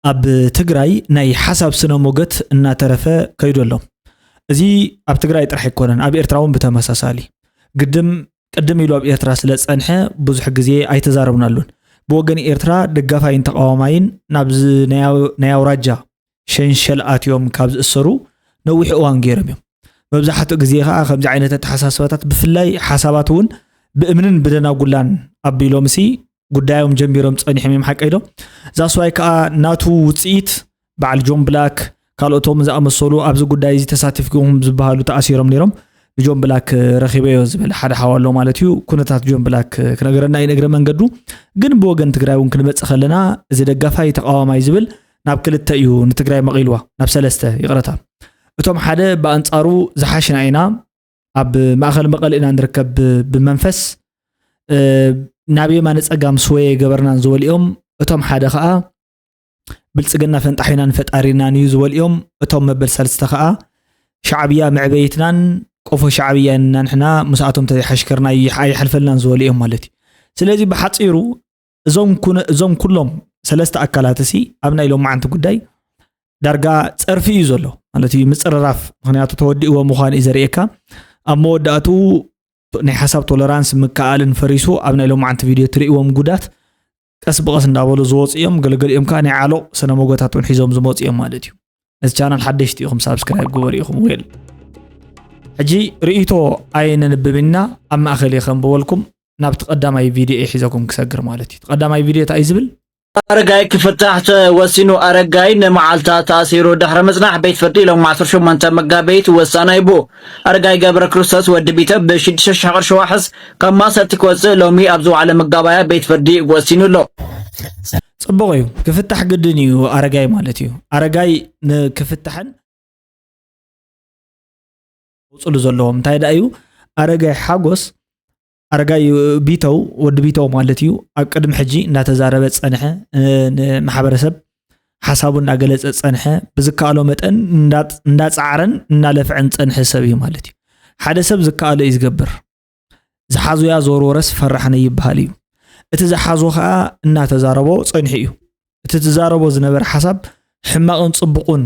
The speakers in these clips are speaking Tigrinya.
ኣብ ትግራይ ናይ ሓሳብ ስነ ሞገት እናተረፈ ከይዱ ኣሎ። እዚ ኣብ ትግራይ ጥራሕ ኣይኮነን፣ ኣብ ኤርትራ እውን ብተመሳሳሊ። ግድም ቅድም ኢሉ ኣብ ኤርትራ ስለ ጸንሐ ብዙሕ ግዜ ኣይተዛረብናሉን። ብወገን ኤርትራ ደጋፋይን ተቃዋማይን ናብዚ ናይ ኣው-፣ ናይ ኣውራጃ ሸንሸል ኣትዮም ካብ ዝእሰሩ ነዊሕ እዋን ገይሮም እዮም። መብዛሕትኡ ግዜ ከዓ ከምዚ ዓይነት ኣተሓሳስባታት ብፍላይ ሓሳባት እውን ብእምንን ብደናጉላን ኣቢሎምሲ ጉዳዮም ጀሚሮም ጸኒሖም እዮም ሓቀይ ዶ? ዛስዋይ ከዓ ናቱ ውፅኢት በዓል ጆን ብላክ ካልኦቶም ዝኣመሰሉ ኣብዚ ጉዳይ እዚ ተሳቲፍኩም ዝበሃሉ ተኣሲሮም ነይሮም። ብጆን ብላክ ረኺበዮ ዝበለ ሓደ ሓው ኣሎ ማለት እዩ። ኩነታት ጆን ብላክ ክነገረና እዩ ንእግረ መንገዱ። ግን ብወገን ትግራይ እውን ክንመጽእ ከለና እዚ ደጋፋይ ተቃዋማይ ዝብል ናብ ክልተ እዩ ንትግራይ መቒልዋ፣ ናብ ሰለስተ ይቕረታ። እቶም ሓደ ብኣንጻሩ ዝሓሽና ኢና፣ ኣብ ማእኸል መቐለ ኢና ንርከብ ብ-፣ ብመንፈስ፣ እ፣ ናብ የማነ ጸጋም ስወየ ገበርናን ዝበሉ እዮም። እቶም ሓደ ኸኣ ብልጽግና ፈንጣሒናን ፈጣሪናን እዩ ዝበሉ እዮም። እቶም መበል ሰለስተ ኸኣ ሻዕብያ መዕበይትናን ቆፎ ሻዕብያ ኢና ንሕና፣ ምስኣቶም ተዘይሓሽከርና ይሕ-፣ ኣይሓልፈልናን ዝበሉ እዮም ማለት እዩ። ስለዚ ብሓጺሩ እዞም ኩነ-፣ እዞም ኩሎም ሰለስተ ኣካላት እሲ ኣብ ናይ ሎማዓንቲ ጉዳይ ዳርጋ ጸርፊ እዩ ዘሎ ማለት እዩ፣ ምጽርራፍ። ምኽንያቱ ተወዲእዎ ምዃኑ እዩ ዘርእየካ። ኣብ መወዳእቱ ናይ ሓሳብ ቶለራንስ ምክኣልን ፈሪሱ ኣብ ናይ ሎማዓንቲ ቪድዮ ትርእይዎም ጉዳት ቀስ ብቐስ እንዳበሉ ዝወፁ እዮም። ገለገሊኦም ከዓ ናይ ዓሎቕ ስነ ሞጎታት እውን ሒዞም ዝመፁ እዮም ማለት እዩ። ነዚ ቻናል ሓደሽቲ ኢኹም ሳብስክራይብ ግበሩ ኢኹም። ዌል ሕጂ ርእይቶ ኣየነንብብ ኢና፣ ኣብ ማእኸል እየ ከንብበልኩም። ናብቲ ቀዳማይ ቪድዮ እየ ሒዘኩም ክሰግር ማለት እዩ። እቲ ቀዳማይ ቪድዮ እንታይ እዩ ዝብል? ኣረጋይ ክፍታሕ ተወሲኑ። ኣረጋይ ንመዓልታት ተኣሲሩ ድሕሪ ምጽናሕ ቤት ፍርዲ ሎም ዓሰርተ ሸሞንተ መጋቢት ውሳነ ሂቡ። ኣረጋይ ገብረ ክርስቶስ ወዲ ቢተ ብሽዱሽተ ሺሕ ቅርሺ ዋሕስ ካብ ማእሰርቲ ክወጽእ ሎሚ ኣብ ዝወዓለ መጋባእያ ቤት ፍርዲ ወሲኑ ኣሎ። ጽቡቕ እዩ፣ ክፍታሕ ግድን እዩ ኣረጋይ ማለት እዩ። ኣረጋይ ንክፍታሕን ክወጽሉ ዘለዎም እንታይ ደኣ እዩ? ኣረጋይ ሓጎስ፣ ኣረጋይ ቢተው፣ ወዲ ቢተው ማለት እዩ። ኣብ ቅድሚ ሕጂ እንዳተዛረበ ዝጸንሐ፣ እ፣ ንማሕበረሰብ ሓሳቡ እንዳገለጸ ዝጸንሐ፣ ብዝከኣሎ መጠን እንዳ-፣ እንዳጻዕረን እንዳለፍዐን ዝጸንሐ ሰብ እዩ ማለት እዩ። ሓደ ሰብ ዝከኣሎ እዩ ዝገብር። ዝሓዙያ ዝወርወረስ ፈራሕ ነይ ይበሃል እዩ። እቲ ዝሓዞ ኸኣ እናተዛረቦ ጸኒሑ እዩ። እቲ ትዛረቦ ዝነበረ ሓሳብ ሕማቕን ጽቡቕን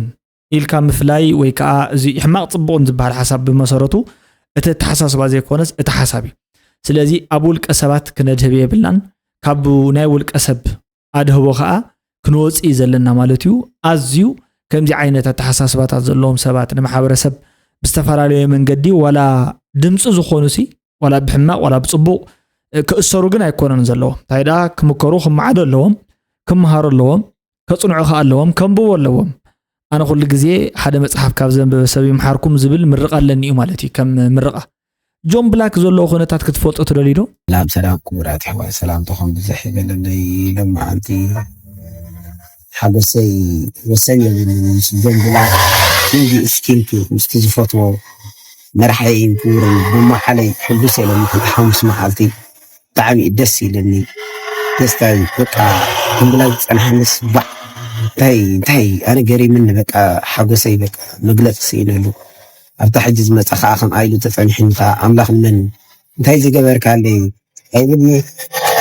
ኢልካ ምፍላይ ወይ ከኣ እዚ ሕማቕ ጽቡቕን ዝበሃል ሓሳብ ብመሰረቱ እቲ ኣተሓሳስባ ዘይኮነስ እቲ ሓሳብ እዩ። ስለዚ ኣብ ውልቀ ሰባት ክነድህብ የብልናን። ካብ ናይ ውልቀ ሰብ ኣድህቦ ከኣ ክንወጽእ እዩ ዘለና ማለት እዩ። ኣዝዩ ከምዚ ዓይነት ኣተሓሳስባታት ዘለዎም ሰባት ንማሕበረሰብ ብዝተፈላለየ መንገዲ ዋላ ድምፂ ዝኾኑሲ ዋላ ብሕማቕ ዋላ ብጽቡቕ፣ እ፣ ክእሰሩ ግን ኣይኮነን ዘለዎም። እንታይ ደኣ ክምከሩ ክመዓዱ ኣለዎም፣ ክመሃሩ ኣለዎም፣ ከጽንዑ ከኣ ኣለዎም፣ ከንብቡ ኣለዎም። ኣነ ኩሉ ግዜ ሓደ መጽሓፍ ካብ ዘንበበ ሰብ ይምሓርኩም ዝብል ምርቓ ኣለኒ እዩ ማለት እዩ። ከም ምርቓ ጆን ብላክ ዘለዎ ኩነታት ክትፈልጦ ትደልዩ ዶ? ሰላም ሰላም ክቡራት ኣሕዋት፣ ሰላምታኹም ብዝሕ ይበለለይ። ሎማዓንቲ ሓጎሰይ ወሰን የብሉን። ምስ ጆን ብላክ ክንዲ እስኪንቱ ምስቲ ዝፈትዎ መርሓይን ክቡርን ብመሓለይ ሕጉስ ኢሎምኒ። ሓሙስ መዓልቲ ብጣዕሚ እዩ ደስ ኢለኒ። ደስታ እዩ በቃ። ጆን ብላክ ዝጸንሓንስ ባዕ እንታይ እንታይ ኣነ ገሪምኒ በቃ። ሓጎሰይ በቃ መግለጺ ስኢነሉ። ኣብታ ሕጂ ዝመጻ ከኣ ከምኣ ኢሉ ተጸኒሕኒ ከኣ ኣምላኽ ንመን እንታይ ዝገበርካለይ ኣይብልኒ።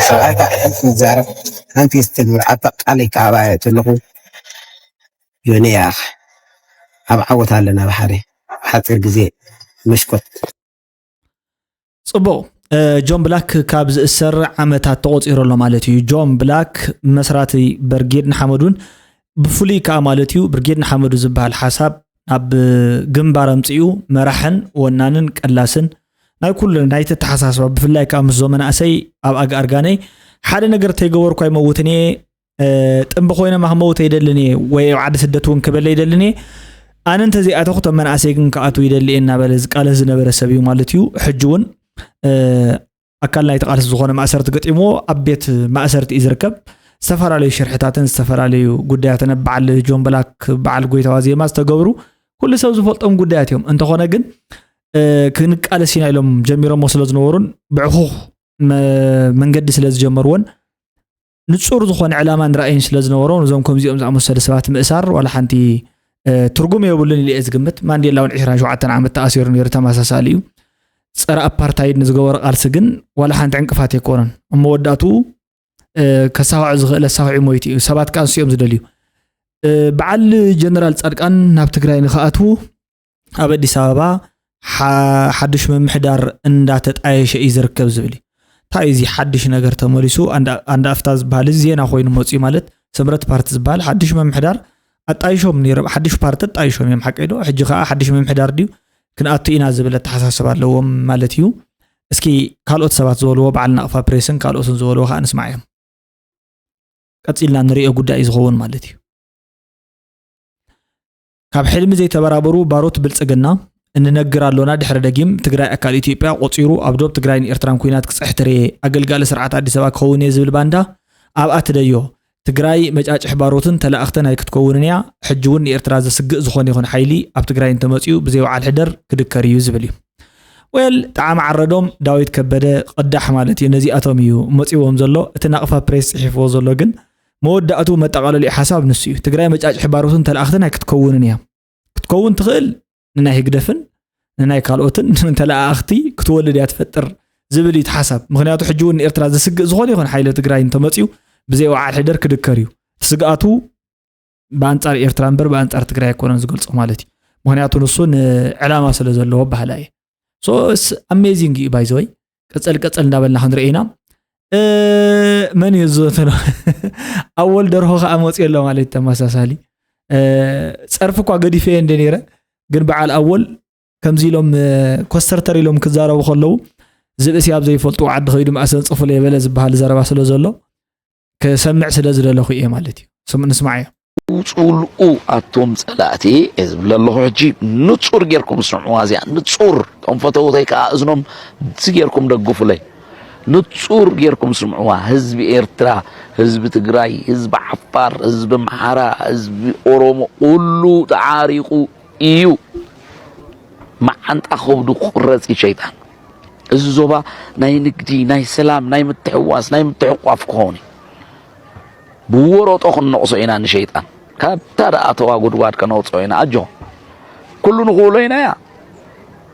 ሰብኣይካ ሕልፍ ይዛረብ ሓንቲ ስትል ኣታ ቃለይ ከኣ ባየ ተለኹ። ዮኒ ያኽ ኣብ ዓወት ኣለና ብሓደ ሓፂር ግዜ መሽኮት። ጽቡቕ። እ፣ ጆን ብላክ ካብ ዝእሰር ዓመታት ተቖጺሩ ኣሎ ማለት እዩ። ጆን ብላክ መስራቲ ብርጌድ ንሓመዱን ብፍሉይ ከኣ ማለት እዩ ብርጌድ ንሓመዱ ዝበሃል ሓሳብ ናብ ግንባር ኣምጺኡ መራሕን ወናንን ቀላስን ናይ ኩሉ ናይቲ ኣተሓሳስባ ብፍላይ ከኣ ምስ ዞም መናእሰይ ኣብ ኣጋ ኣርጋነይ ሓደ ነገር ተይገበርኩ ኣይመውትን እየ፣ እ፣ ጥንቢ ኮይነ ማክመውት ኣይደልን እየ ወይ ኣብ ዓዲ ስደት እውን ክበለ ኣይደልን እየ። ኣነ እንተዘይኣተኹ እቶም መናእሰይ ግን ክኣትዉ ይደሊ እየ እናበለ ዝቃለስ ዝነበረ ሰብ እዩ ማለት እዩ። ሕጂ እውን፣ እ፣ ኣካል ናይቲ ቃልሲ ዝኾነ ማእሰርቲ ገጢምዎ ኣብ ቤት ማእሰርቲ እዩ ዝርከብ። ዝተፈላለዩ ሽርሕታትን ዝተፈላለዩ ጉዳያትን ኣብ በዓል ጆን ብላክ በዓል ጎይታዋ ዜማ ዝተገብሩ ኩሉ ሰብ ዝፈልጦም ጉዳያት እዮም። እንተኾነ ግን፣ እ፣ ክንቃለስ ኢና ኢሎም ጀሚሮሞ ስለ ዝነበሩን ብዕኹኽ መ-፣ መንገዲ ስለ ዝጀመርዎን ንጹር ዝኾነ ዕላማን ራእይን ስለ ዝነበሮም ነዞም ከምዚኦም ዝኣመሰሉ ሰባት ምእሳር ዋላ ሓንቲ፣ እ፣ ትርጉም የብሉን ኢለ እየ ዝግምት። ማንዴላ እውን ዕስራን ሸውዓተን ዓመት ተኣሲሩ ነይሩ፣ ተመሳሳሊ እዩ። ጸረ ኣፓርታይድ ንዝገበሮ ቃልሲ ግን ዋላ ሓንቲ ዕንቅፋት ኣይኮነን። ኣብ መወዳእትኡ፣ እ፣ ከሳኽዖ ዝኽእል ኣሳኺዑ ሞይቱ እዩ። ሰባት ከኣ ንሱ እዮም ዝደልዩ። በዓል ጀነራል ፃድቃን ናብ ትግራይ ንክኣትዉ ኣብ ኣዲስ ኣበባ ሓድሽ ምምሕዳር እንዳተጣየሸ እዩ ዝርከብ ዝብል እዩ። እንታይ እዚ ሓድሽ ነገር ተመሊሱ? ኣንዳ ኣፍታ ዝበሃል እዚ ዜና ኮይኑ መፅኡ ማለት ስምረት ፓርቲ ዝበሃል ሓድሽ ምምሕዳር ኣጣይሾም ነይሮም። ሓድሽ ፓርቲ ኣጣይሾም እዮም ሓቀይ ዶ? ሕጂ ከዓ ሓድሽ ምምሕዳር ድዩ ክንኣቱ ኢና ዝብል ኣተሓሳስባ ኣለዎም ማለት እዩ። እስኪ ካልኦት ሰባት ዝበልዎ በዓል ናቕፋ ፕሬስን ካልኦትን ዝበልዎ ከዓ ንስማዕ እዮም። ቀፂልና ንሪኦ ጉዳይ እዩ ዝኸውን ማለት እዩ። ካብ ሕልሚ ዘይተበራበሩ ባሮት ብልፅግና እንነግር ኣሎና ድሕሪ ደጊም ትግራይ ኣካል ኢትዮጵያ ቆፂሩ ኣብ ዶብ ትግራይን ኤርትራን ኩናት ክፅሕ ትርኤ ኣገልጋሊ ስርዓት ኣዲስ ኣበባ ክኸውን እየ ዝብል ባንዳ ኣብኣ ትደዮ። ትግራይ መጫጭሕ ባሮትን ተላእኽትን ኣይክትከውንን እያ። ሕጂ እውን ንኤርትራ ዘስግእ ዝኾነ ይኹን ሓይሊ ኣብ ትግራይ እንተመፂኡ ብዘይ ወዓል ሕደር ክድከር እዩ ዝብል እዩ። ወል ጣዕሚ ዓረዶም ዳዊት ከበደ ቅዳሕ ማለት እዩ። ነዚኣቶም እዩ መፂዎም ዘሎ። እቲ ናቕፋ ፕሬስ ፅሒፍዎ ዘሎ ግን መወዳእቱ መጠቓለሊ ሓሳብ ንሱ እዩ። ትግራይ መጫጭሕ ባሮትን ተላእኽትን ኣይክትከውንን እያ። ክትከውን ትኽእል ንናይ ህግደፍን ንናይ ካልኦትን ተላእኽቲ ክትወልድ እያ ትፈጥር ዝብል እዩ እቲ ሓሳብ። ምክንያቱ ሕጂ እውን ንኤርትራ ዘስግእ ዝኾነ ይኹን ሓይሊ ትግራይ እንተመፅዩ ብዘይ ወዓል ሕደር ክድከር እዩ። እቲ ስግኣቱ ብኣንጻር ኤርትራ እምበር ብኣንጻር ትግራይ ኣይኮነን ዝገልጾ ማለት እዩ። ምክንያቱ ንሱ ንዕላማ ስለ ዘለዎ ባህላ እየ። So it's amazing እዩ ባይዘወይ። ቀጸል ቀጸል እንዳበልና ክንርኢ ኢና። መን እዩ ዝዘተሎ? ኣወል ደርሆ ከዓ መፅዮ ኣሎ ማለት ተመሳሳሊ ጸርፊ እኳ ገዲፈ እየ እንደ ነይረ ግን በዓል ኣወል ከምዚ ኢሎም ኮስተርተር ኢሎም ክዛረቡ ከለዉ ዝብእሲ ኣብ ዘይፈልጡ ዓዲ ከይዱ ማእሰን ፅፉ ለይበለ ዝበሃል ዘረባ ስለ ዘሎ ክሰምዕ ስለ ዝደለኹ እየ ማለት እዩ። ስም ንስማዕ እየ። ውፅልኡ ኣቶም ፀላእቲ እየ ዝብል ኣለኹ። ሕጂ ንፁር ጌርኩም ስምዕዋ፣ እዚኣ ንፁር። እቶም ፈተውተይ ከዓ እዝኖም እዚ ጌርኩም ደግፉለይ። ንፁር ጌርኩም ስምዕዋ። ህዝቢ ኤርትራ፣ ህዝቢ ትግራይ፣ ህዝቢ ዓፋር፣ ህዝቢ ኣምሓራ፣ ህዝቢ ኦሮሞ፣ ኩሉ ተዓሪቑ እዩ። መዓንጣ ከብዱ ክቑረፅ እዩ ሸይጣን። እዚ ዞባ ናይ ንግዲ፣ ናይ ሰላም፣ ናይ ምትሕዋስ፣ ናይ ምትሕቋፍ ክኸውን እዩ። ብወረጦ ክንነቕሶ ኢና ንሸይጣን። ካብታ ደኣ ተዋ ጉድጓድ ከነውፅኦ ኢና። ኣጆ ኩሉ ንኽእሎ ኢና እያ።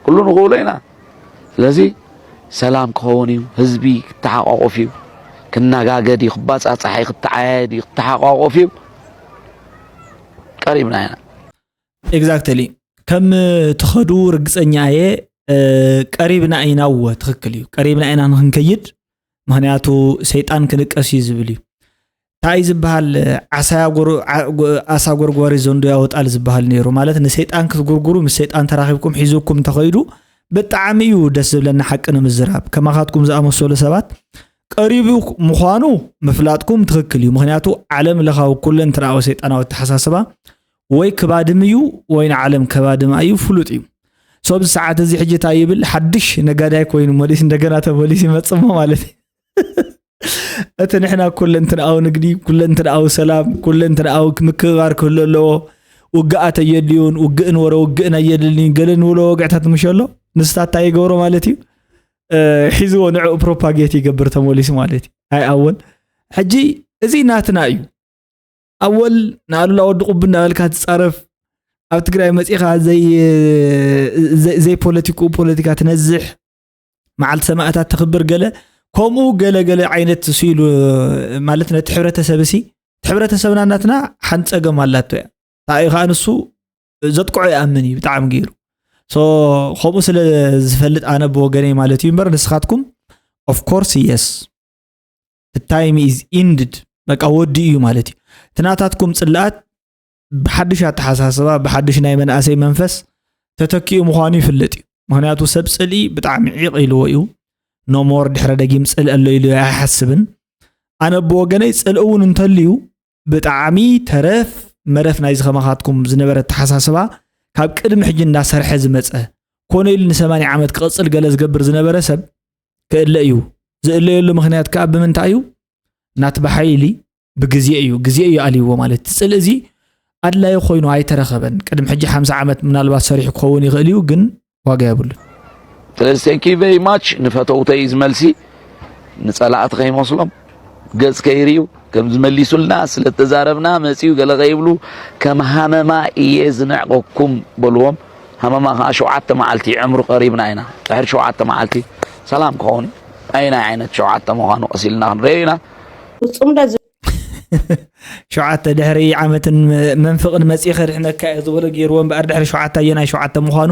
ኩሉ ንኽእሎ ኢና። ስለዚ ሰላም ክኸውን እዩ። ህዝቢ ክተሓቋቆፍ እዩ። ክነጋገድ እዩ። ክባፃፃሕ እዩ። ክተዓያየድ እዩ። ክተሓቋቆፍ እዩ። ቀሪብና ኢና። ኤግዛክትሊ ከም ትኸዱ ርግፀኛ እየ። ቀሪብና ኢና። እወ ትኽክል እዩ። ቀሪብና ኢና ንክንከይድ። ምክንያቱ ሰይጣን ክንቀስ እዩ ዝብል እዩ። እንታይ ዝበሃል? ዓሳ ጎርጓሪ ዘንዶ ያወጣል ዝበሃል ነይሩ። ማለት ንሰይጣን ክትጉርጉሩ ምስ ሰይጣን ተራኺብኩም ሒዙኩም እንተኸይዱ ብጣዕሚ እዩ ደስ ዝብለኒ ሓቂ ንምዝራብ። ከማኻትኩም ዝኣመሰሉ ሰባት ቀሪቡ ምዃኑ ምፍላጥኩም ትኽክል እዩ። ምክንያቱ ዓለም ለኻዊ ኩለንትናዊ ሰይጣናዊ ኣተሓሳስባ ወይ ክባድም እዩ ወይ ንዓለም ከባድማ እዩ ፍሉጥ እዩ። So ኣብዚ ሰዓት እዚ ሕጂ እንታይ ይብል? ሓድሽ ነጋዳይ ኮይኑ መሊስ እንደገና ተመሊስ ይመጽሞ ማለት እዩ። እቲ ንሕና ኩለንትንኣዊ ንግዲ፣ ኩለንትንኣዊ ሰላም፣ ኩለንትንኣዊ ምክብባር ክህሉ ኣለዎ። ውግኣት ኣየድልዩን፣ ውግእን ወረ ውግእን ኣየድልዩን ገለ ንብሎ ወግዕታት ምሽ ኣሎ። ንስታት እንታይ ይገብሮ ማለት እዩ? ሒዝዎ ንዕኡ ፕሮፓጌት ይገብር ተመሊሱ ማለት እዩ። ኣይ ኣወል ሕጂ እዚ ናትና እዩ። ኣወል ንኣሉላ ወዲ ቁብ እንዳበልካ ትጻረፍ፣ ኣብ ትግራይ መጺኻ ዘይ ዘይፖለቲክኡ ፖለቲካ ትነዝሕ፣ መዓልቲ ሰማእታት ተኽብር ገለ ከምኡ ገለ ገለ ዓይነት እሱ ኢሉ ማለት ነቲ ሕብረተሰብ እሲ እቲ ሕብረተሰብና ናትና ሓንቲ ጸገም ኣላቶ እያ። ታዩ ከዓ ንሱ ዘጥቅዖ ይኣምን እዩ ብጣዕሚ ገይሩ። So ከምኡ ስለ ዝፈልጥ ኣነ ብወገነይ ማለት እዩ እምበር ንስኻትኩም of course yes the time is ended በቃ ወዲ እዩ ማለት እዩ። እቲ ናታትኩም ጽላኣት ብሓድሽ ኣተሓሳስባ ብሓድሽ ናይ መናእሰይ መንፈስ ተተኪኡ ምዃኑ ይፍለጥ እዩ። ምክንያቱ ሰብ ጽልኢ ብጣዕሚ ዒቕ ኢልዎ እዩ። ኖሞር ድሕረ ደጊም ጽልእ ኣሎ ኢሉ ኣይሓስብን። ኣነ ብወገነይ ጽልኢ እውን እንተልዩ ብጣዕሚ ተረፍ መረፍ ናይ ዝኸማኻትኩም ዝነበረ ኣተሓሳስባ ካብ ቅድሚ ሕጂ እንዳሰርሐ ዝመጸ ኮነ ኢሉ ንሰማንያ ዓመት ክቕጽል ገለ ዝገብር ዝነበረ ሰብ ክእለ እዩ። ዝእለየሉ ምክንያት ከዓ ብምንታይ እዩ? ናት ብሓይሊ ብግዜ እዩ። ግዜ እዩ ኣልይዎ ማለት እቲ ጽልኢ እዚ ኣድላዩ ኮይኑ ኣይተረኸበን። ቅድሚ ሕጂ ሓምሳ ዓመት ምናልባት ሰሪሑ ክኸውን ይኽእል እዩ ግን ዋጋ የብሉን። ስለዚ thank you very much ንፈተውተይ ዝመልሲ ንጸላእቲ ከይመስሎም ገጽ ከይርእዩ ከም ዝመሊሱልና ስለ ተዛረብና መጺኡ ገለ ከይብሉ ከም ሃመማ እየ ዝንዕቀኩም በልዎም። ሃመማ ከዓ ሸውዓተ መዓልቲ ዕምሩ ቀሪብና ኢና። ድሕሪ ሸውዓተ መዓልቲ ሰላም ክኸውን እዩ። ኣየናይ ዓይነት ሸውዓተ ምዃኑ ቀስ ኢልና ክንረዮ ኢና። ፍጹም ዶ ሸውዓተ ድሕሪ ዓመትን መንፍቕን መጺእ ከድሕነካ እየ ዝበሎ ገይርዎ እምበኣር፣ ድሕሪ ሸውዓተ ኣየናይ ሸውዓተ ምዃኑ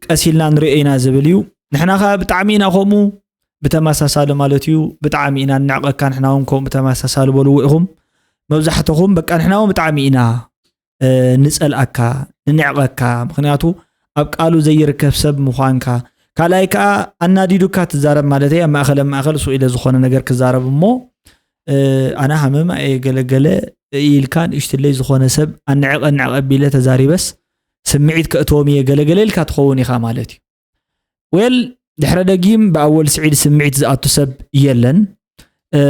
ቀስ ኢልና ንሪኦ ኢና ዝብል እዩ። ንሕና ኸኣ ብጣዕሚ ኢና ከምኡ ብተመሳሳሊ ማለት እዩ፣ ብጣዕሚ ኢና ንዕቐካ፣ ንሕና እውን ከምኡ ብተመሳሳሊ በልዎ ኢኹም። መብዛሕትኹም በቃ ንሕና እውን ብጣዕሚ ኢና፣ እ፣ ንጸልኣካ፣ ንንዕቐካ። ምኽንያቱ ኣብ ቃሉ ዘይርከብ ሰብ ምዃንካ። ካልኣይ ከኣ ኣናዲዱካ ትዛረብ ማለተይ፣ ኣብ ማእከለ ማእከል ስቕ ኢለ ዝኾነ ነገር ክዛረብ እሞ፣ እ፣ ኣነ ሃመማ እየ ገለ ገለ ኢልካ ንእሽትለይ ዝኾነ ሰብ ኣንዕቐ ኣንዕቐ ኣቢለ ተዛሪበስ ስምዒት ከእትዎም እየ ገለ ገለ ኢልካ ትኸውን ኢኻ ማለት እዩ። ዌል ድሕረ ደጊም ብኣወል ስዒድ ስምዒት ዝኣቱ ሰብ የለን። እ፣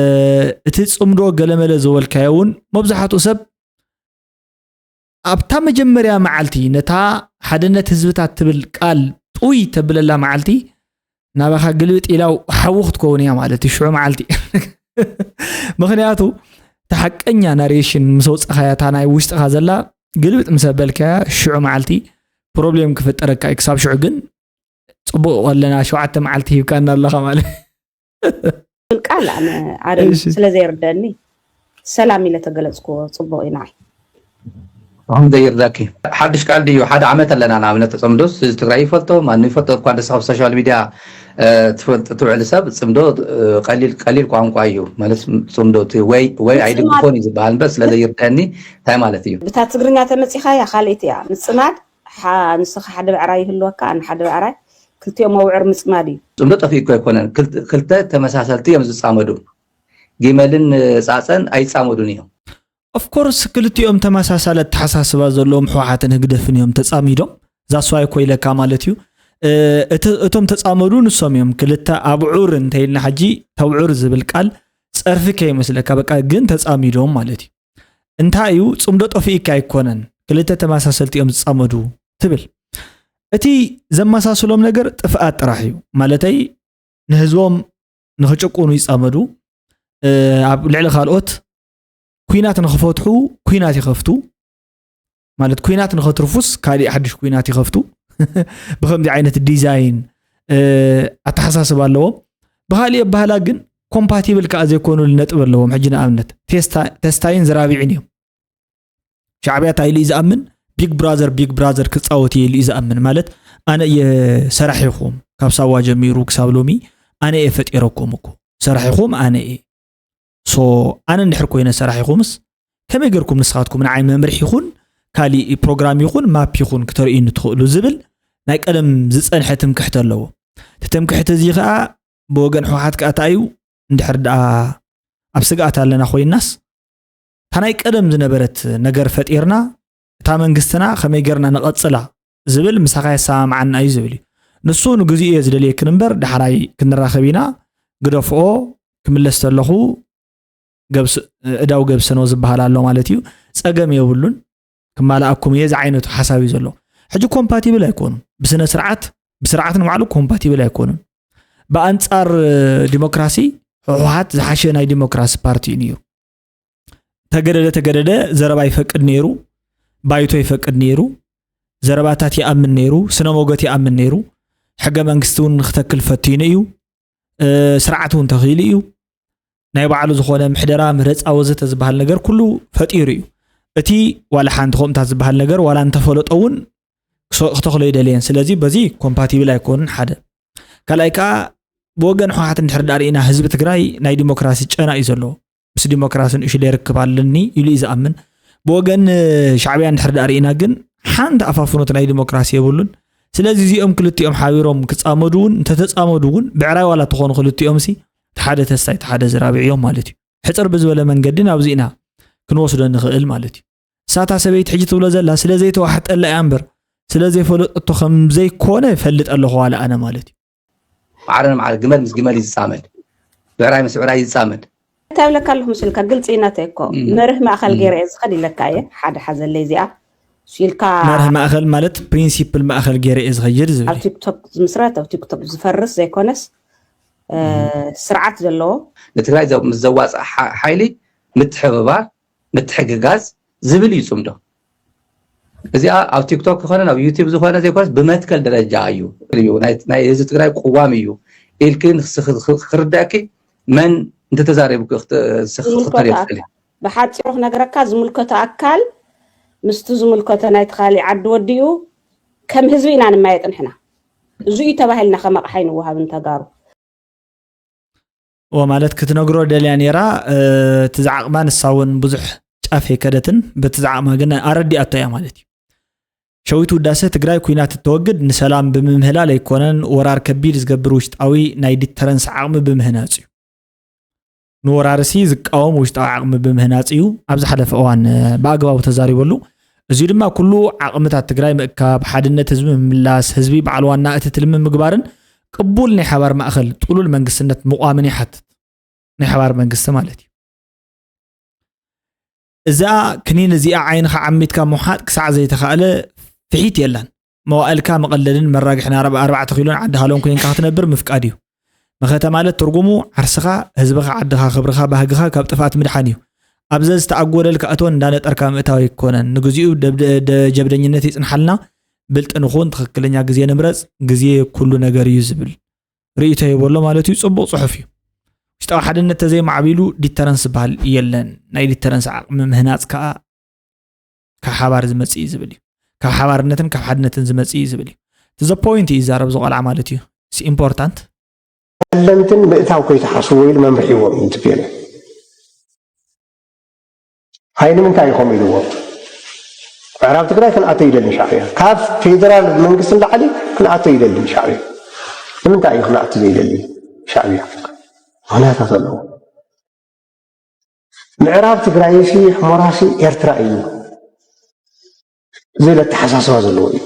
እቲ ጽምዶ ገለመለ ዝበልካዮ እውን መብዛሕትኡ ሰብ ኣብታ መጀመርያ መዓልቲ ነታ ሓድነት ህዝብታት ትብል ቃል ጥውይ ተብለላ መዓልቲ ናባኻ ግልብጥ ኢላ ሓዊ ክትከውን እያ ማለት እዩ። ሽዑ መዓልቲ ምኽንያቱ እቲ ሓቀኛ ናሬሽን ምስ ኣውጻኻያ እታ ናይ ውሽጥኻ ዘላ ግልብጥ ምስ ኣበልካያ ሽዑ መዓልቲ ፕሮብሌም ክፍጠረካ እዩ። ክሳብ ሽዑ ግን ጽቡቕ ኣለና፣ ሸውዓተ መዓልቲ ሂብካና ኣለኻ ማለት። ቃል ኣነ ኣረም እሺ። ስለ ዘይርደኒ ሰላም ኢለ ተገለጽኩዎ። ጽቡቕ እዩ ንዓይ። ኣሁን ዘይርዳኪ ሓድሽ ቃል ድዩ? ሓደ ዓመት ኣለና። ንኣብነት ተጸምዶስ ህዝቢ ትግራይ ይፈልጦ፣ ማን ይፈልጦ እኳ ደስ ካብ ሶሻል ሚድያ እ፣ ትፈልጥ ትውዕል ሰብ ጽምዶ እ፣ ቀሊል ቀሊል ቋንቋ እዩ ማለት ጽምዶ እቲ ወይ ወይ ምጽማድ ኣይድግፎን እዩ ዝበሃል እምበር ስለ ዘይርደኒ እንታይ ማለት እዩ? ብታ ትግርኛ ተመጺኻያ ካልእቲ እያ። ምጽማድ ሓ- ንስኻ ሓደ ብዕራይ ይህልወካ፣ ኣነ ሓደ ብዕራይ፣ ክልቲኦም ኣውዕር ምጽማድ እዩ። ጽምዶ ጠፊኡ እኮ ኣይኮነን። ክልተ ክልተ ተመሳሰልቲ እዮም ዝጻመዱ። ጊመልን ጻጸን ኣይጻመዱን እዮም። ኦፍኮርስ ክልቲኦም ተመሳሳሊ ኣተሓሳስባ ዘለዎም ህወሓትን ህግደፍን እዮም ተጻሚዶም። ዛስዋይ እኮ ኢለካ ማለት እዩ። እ፣ እቲ- እቶም ተጻመዱ ንሶም እዮም። ክልተ ኣብዑር እንተኢልና ሕጂ ተብዑር ዝብል ቃል ጸርፊ ከይመስለካ፣ በቃ ግን ተጻሚዶም ማለት እዩ። እንታይ እዩ ጽምዶ ጠፊኡካ ኣይኮነን፣ ክልተ ተመሳሰልቲ እዮም ዝጻመዱ ትብል። እቲ ዘመሳስሎም ነገር ጥፍኣት ጥራሕ እዩ። ማለተይ ንህዝቦም ንኽጭቁኑ ይጻመዱ፣ እ፣ ኣብ ልዕሊ ካልኦት ኩናት ንኽፈትሑ ኩናት ይኸፍቱ። ማለት ኩናት ንኸትርፉስ ካሊእ ሓድሽ ኩናት ይኸፍቱ። ብኸምዚ ዓይነት ዲዛይን፣ እ፣ ኣተሓሳስባ ኣለዎም። ብኻሊእ ኣባህላ ግን ኮምፓቲብል ከኣ ዘይኮኑሉ ነጥቢ ኣለዎም። ሕጂ ንኣብነት ቴስታ- ተስታይን ዝራቢዕን እዮም። ሻዕብያ እንታይ ኢሉ እዩ ዝኣምን? ቢግ ብራዘር ቢግ ብራዘር ክጻወት እየ ኢሉ እዩ ዝኣምን። ማለት ኣነ እየ ሰራሒኹም፣ ካብ ሳዋ ጀሚሩ ክሳብ ሎሚ ኣነ እየ ፈጢረኩም እኮ። ሰራሒኹም ኣነ እየ። ሶ ኣነ እንድሕር ኮይነ ሰራሒኹምስ ከመይ ገርኩም ንስኻትኩም ንዓይ መምርሒ ይኹን ካሊእ ፕሮግራም ይኹን ማፕ ይኹን ክተርእዩኒ ትኽእሉ ዝብል ናይ ቀደም ዝጸንሐ ትምክሕቲ ኣለዎ። እቲ ትምክሕቲ እዚ ከኣ ብወገን ህወሓት ከኣ እንታይ እዩ? እንድሕር ደኣ ኣብ ስግኣት ኣለና ኮይንናስ እታ ናይ ቀደም ዝነበረት ነገር ፈጢርና እታ መንግስትና ከመይ ጌርና ንቐጽላ ዝብል ምሳኻ የሰማምዓና እዩ ዝብል እዩ። ንሱ ንግዚኡ እየ ዝደልየክን እምበር ዳሕራይ ክንራኸብ ኢና። ግደፍኦ፣ ክምለስ ተለኹ ገብስ- እዳው ገብሰኖ ዝበሃል ኣሎ ማለት እዩ። ጸገም የብሉን፣ ክማልኣኩም እየ ዝዓይነቱ ሓሳብ እዩ ዘሎ። ሕጂ ኮምፓቲብል ኣይኮኑን። ብስነ ስርዓት ብስርዓት ንባዕሉ ኮምፓቲብል ኣይኮኑን። ብኣንጻር ዲሞክራሲ ህወሓት ዝሓሸ ናይ ዲሞክራሲ ፓርቲ እዩ ነይሩ። ተገደደ ተገደደ ዘረባ ይፈቅድ ነይሩ፣ ባይቶ ይፈቅድ ነይሩ፣ ዘረባታት ይኣምን ነይሩ፣ ስነ ሞገት ይኣምን ነይሩ። ሕገ መንግስቲ እውን ንክተክል ፈቲኑ እዩ። እ፣ ስርዓት እውን ተኽኢሉ እዩ። ናይ ባዕሉ ዝኾነ ምሕደራ፣ ምረፃ ወዘተ ዝበሃል ነገር ኩሉ ፈጢሩ እዩ። እቲ ዋላ ሓንቲ ከምኡታት ዝበሃል ነገር ዋላ እንተፈለጦ እውን ክሶ- ክተኽሎ ይደልየን። ስለዚ በዚ ኮምፓቲብል ኣይኮኑን ሓደ። ካልኣይ ከዓ ብወገን ህወሓት እንድሕር ዳኣ ርኢና ህዝቢ ትግራይ ናይ ዲሞክራሲ ጨና እዩ ዘለዎ። ምስ ዲሞክራሲ ንእሽለ ርክብ ኣለኒ ኢሉ እዩ ዝኣምን። ብወገን ሻዕብያ እንድሕር ዳኣ ርኢና ግን ሓንቲ ኣፋፍኖት ናይ ዲሞክራሲ የብሉን። ስለዚ እዚኦም ክልቲኦም ሓቢሮም ክፃመዱ እውን እንተተፃመዱ እውን ብዕራይ ዋላ ተኾኑ ክልቲኦም ሲ እቲ ሓደ ተስታይ እቲ ሓደ ዝራብዕ እዮም ማለት እዩ። ሕፅር ብዝበለ መንገዲ ናብዚ ኢና ክንወስዶ ንኽእል ማለት እዩ። ሳታ ሰበይቲ ሕጂ ትብሎ ዘላ ስለ ዘይተዋሕጠላ እያ እምበር ስለ ዘይፈለጠቶ ከም ዘይኮነ እፈልጥ ኣለኹ ዋላ ኣነ ማለት እዩ። ማዕረ ንማዕረ ግመል ምስ ግመል እዩ ዝፃመድ፣ ብዕራይ ምስ ብዕራይ እዩ ዝፃመድ። እንታይ ብለካ ኣለኹ ምስልካ ግልፂ ናተይ እኮ መርህ ማእኸል ገይረ እየ ዝኸድ ኢለካ እየ። ሓደ ሓዘለይ እዚኣ ኢልካ መርህ ማእኸል ማለት ፕሪንሲፕል ማእኸል ገይረ እየ ዝኸይድ ዝብል ኣብ ቲክቶክ ዝምስረት ኣብ ቲክቶክ ዝፈርስ ዘይኮነስ እ፣ ስርዓት ዘለዎ ንትግራይ ዘ- ምስ ዘዋፅእ ሓ- ሓይሊ ምትሕብባር ምትሕግጋዝ ዝብል እዩ ፅምዶ። እዚኣ ኣብ ቲክቶክ ዝኾነ ኣብ ዩቲብ ዝኾነ ዘይኮነስ ብመትከል ደረጃ እዩ እዩ ናይ ናይ ህዝቢ ትግራይ ቅዋም እዩ ኢልኪ ንክስ- ክርዳእኪ መን እንተተዛረብኪ ክት- ክስ- ክተርእዮ ትኽእሊ። ብሓፂሩ ክነግረካ፣ ዝምልከቶ ኣካል ምስቲ ዝምልከቶ ናይቲ ካሊእ ዓዲ ወዲኡ ከም ህዝቢ ኢና ንማየጥ ንሕና። እዚ እዩ ተባሂልና ከም ኣቕሓ ኣይንወሃብን ተጋሩ። እዎ ማለት ክትነግሮ ደልያ ነይራ። እቲ ዝዓቕማ ንሳ እውን ብዙሕ ጫፍ ኣይከደትን፣ በቲ ዝዓቕማ ግን ኣረዲኣቶ እያ ማለት እዩ። ሸዊት ውዳሰ ትግራይ ኩናት እተወግድ ንሰላም ብምምህላል ኣይኮነን፣ ወራር ከቢድ ዝገብር ውሽጣዊ ናይ ዲተረንስ ዓቕሚ ብምህናፅ እዩ። ንወራርሲ ዝቃወም ውሽጣዊ ዓቕሚ ብምህናፅ እዩ ኣብ ዝሓለፈ እዋን ብኣግባቡ ተዛሪበሉ። እዚ ድማ ኩሉ ዓቕምታት ትግራይ ምእካብ፣ ሓድነት ህዝቢ ምምላስ፣ ህዝቢ በዓል ዋና እቲ ትልሚ ምግባርን ቅቡል ናይ ሓባር ማእኸል ጥሉል መንግስትነት ምቋምን ይሓትት። ናይ ሓባር መንግስቲ ማለት እዩ። እዛ ክኒን እዚኣ ዓይንኻ ዓሚትካ ምውሓጥ ክሳዕ ዘይተኻእለ ፍሒት የላን። መዋእልካ መቐለድን መራግሕን ኣርባ- ኣርባዕተ ኪሎን ዓዲ ሃሎን ኮይንካ ክትነብር ምፍቃድ እዩ። መኸተ ማለት ትርጉሙ ዓርስኻ፣ ህዝብኻ፣ ዓድኻ፣ ክብርኻ፣ ባህግኻ ካብ ጥፍኣት ምድሓን እዩ። ኣብ ዘዝተኣጎደልካ እቶን እንዳነጠርካ ምእታው ኣይኮነን። ንግዚኡ ደብ- ደ- ጀብደኝነት ይጽንሓልና፣ ብልጢ ንኹን፣ ትኽክለኛ ግዜ ንምረጽ፣ ግዜ ኩሉ ነገር እዩ ዝብል ርእይቶ ይበሎ ማለት እዩ። ጽቡቕ ጽሑፍ እዩ። ውሽጣዊ ሓድነት ተዘይማዕቢሉ ዲተረንስ ዝበሃል የለን። ናይ ዲተረንስ ዓቕሚ ምህናፅ ከዓ ካብ ሓባር ዝመፅእ እዩ ዝብል እዩ። ካብ ሓባርነትን ካብ ሓድነትን ዝመፅእ እዩ ዝብል እዩ። እቲ ዘፖይንት እዩ ይዛረብ ዝቆልዓ ማለት እዩ። ኢምፖርታንት ለምትን ምእታው ከይተሓስቡ ኢሉ መምርሒ ይዎም እዩ ትቤለ ኣይ ንምንታይ እዩ ከምኡ ኢልዎ? ምዕራብ ትግራይ ክንኣቶ ይደሊ ሻዕብያ፣ ካብ ፌደራል መንግስቲ ንላዕሊ ክንኣቶ ይደሊ ሻዕብያ። ንምንታይ እዩ ክንኣቶ ዘይደሊ ሻዕብያ? ምክንያታት ኣለዎ። ምዕራብ ትግራይ ሲ ሕሞራ ሲ ኤርትራ እዩ ዝብል ኣተሓሳስባ ዘለዎ እዩ።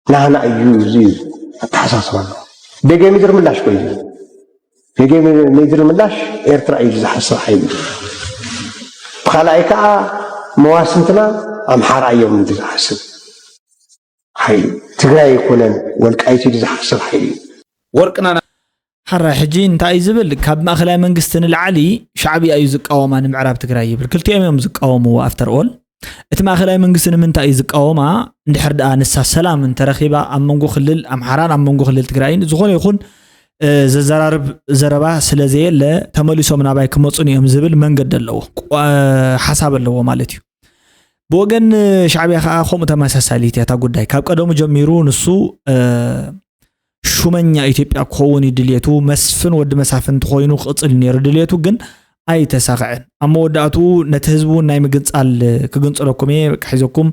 ናህና እዩ እዚ ኣተሓሳስባ ኣሎ። ቤጌ ምድር ምላሽ ኮይኑ ቤጌ ምድር ምላሽ ኤርትራ እዩ ዝሓስብ ሓይሊ። ብካልኣይ ከዓ መዋስንትና ኣምሓራ እዮም ዝሓስብ ሓይሊ። ትግራይ ኣይኮነን ወልቃይት እዩ ዝሓስብ ሓይሊ። ወርቅና ሓራይ ሕጂ እንታይ እዩ ዝብል? ካብ ማእኸላይ መንግስቲ ንላዕሊ ሻዕብያ እዩ ዝቃወማ ንምዕራብ ትግራይ ይብል። ክልቲኦም እዮም ዝቃወምዎ። ኣፍተር ኦል እቲ ማእኸላይ መንግስቲ ንምንታይ እዩ ዝቃወማ? እንድሕር ደኣ ንሳ ሰላም እንተረኺባ ኣብ መንጎ ክልል ኣምሓራን ኣብ መንጎ ክልል ትግራይን ዝኾነ ይኹን ዘዘራርብ ዘረባ ስለ ዘየለ ተመሊሶም ናባይ ክመፁን እዮም ዝብል መንገዲ ኣለዎ፣ ሓሳብ ኣለዎ ማለት እዩ። ብወገን ሻዕብያ ከዓ ከምኡ ተመሳሳሊት እያ እታ ጉዳይ። ካብ ቀደሙ ጀሚሩ ንሱ ሹመኛ ኢትዮጵያ ክኸውን እዩ ድልየቱ። መስፍን ወዲ መሳፍንቲ ኮይኑ ክቕፅል ነይሩ ድልየቱ፣ ግን ኣይተሳኽዐን። ኣብ መወዳእትኡ ነቲ ህዝቢ እውን ናይ ምግንፃል ክግንፅለኩም እየ፣ በቃ ሒዘኩም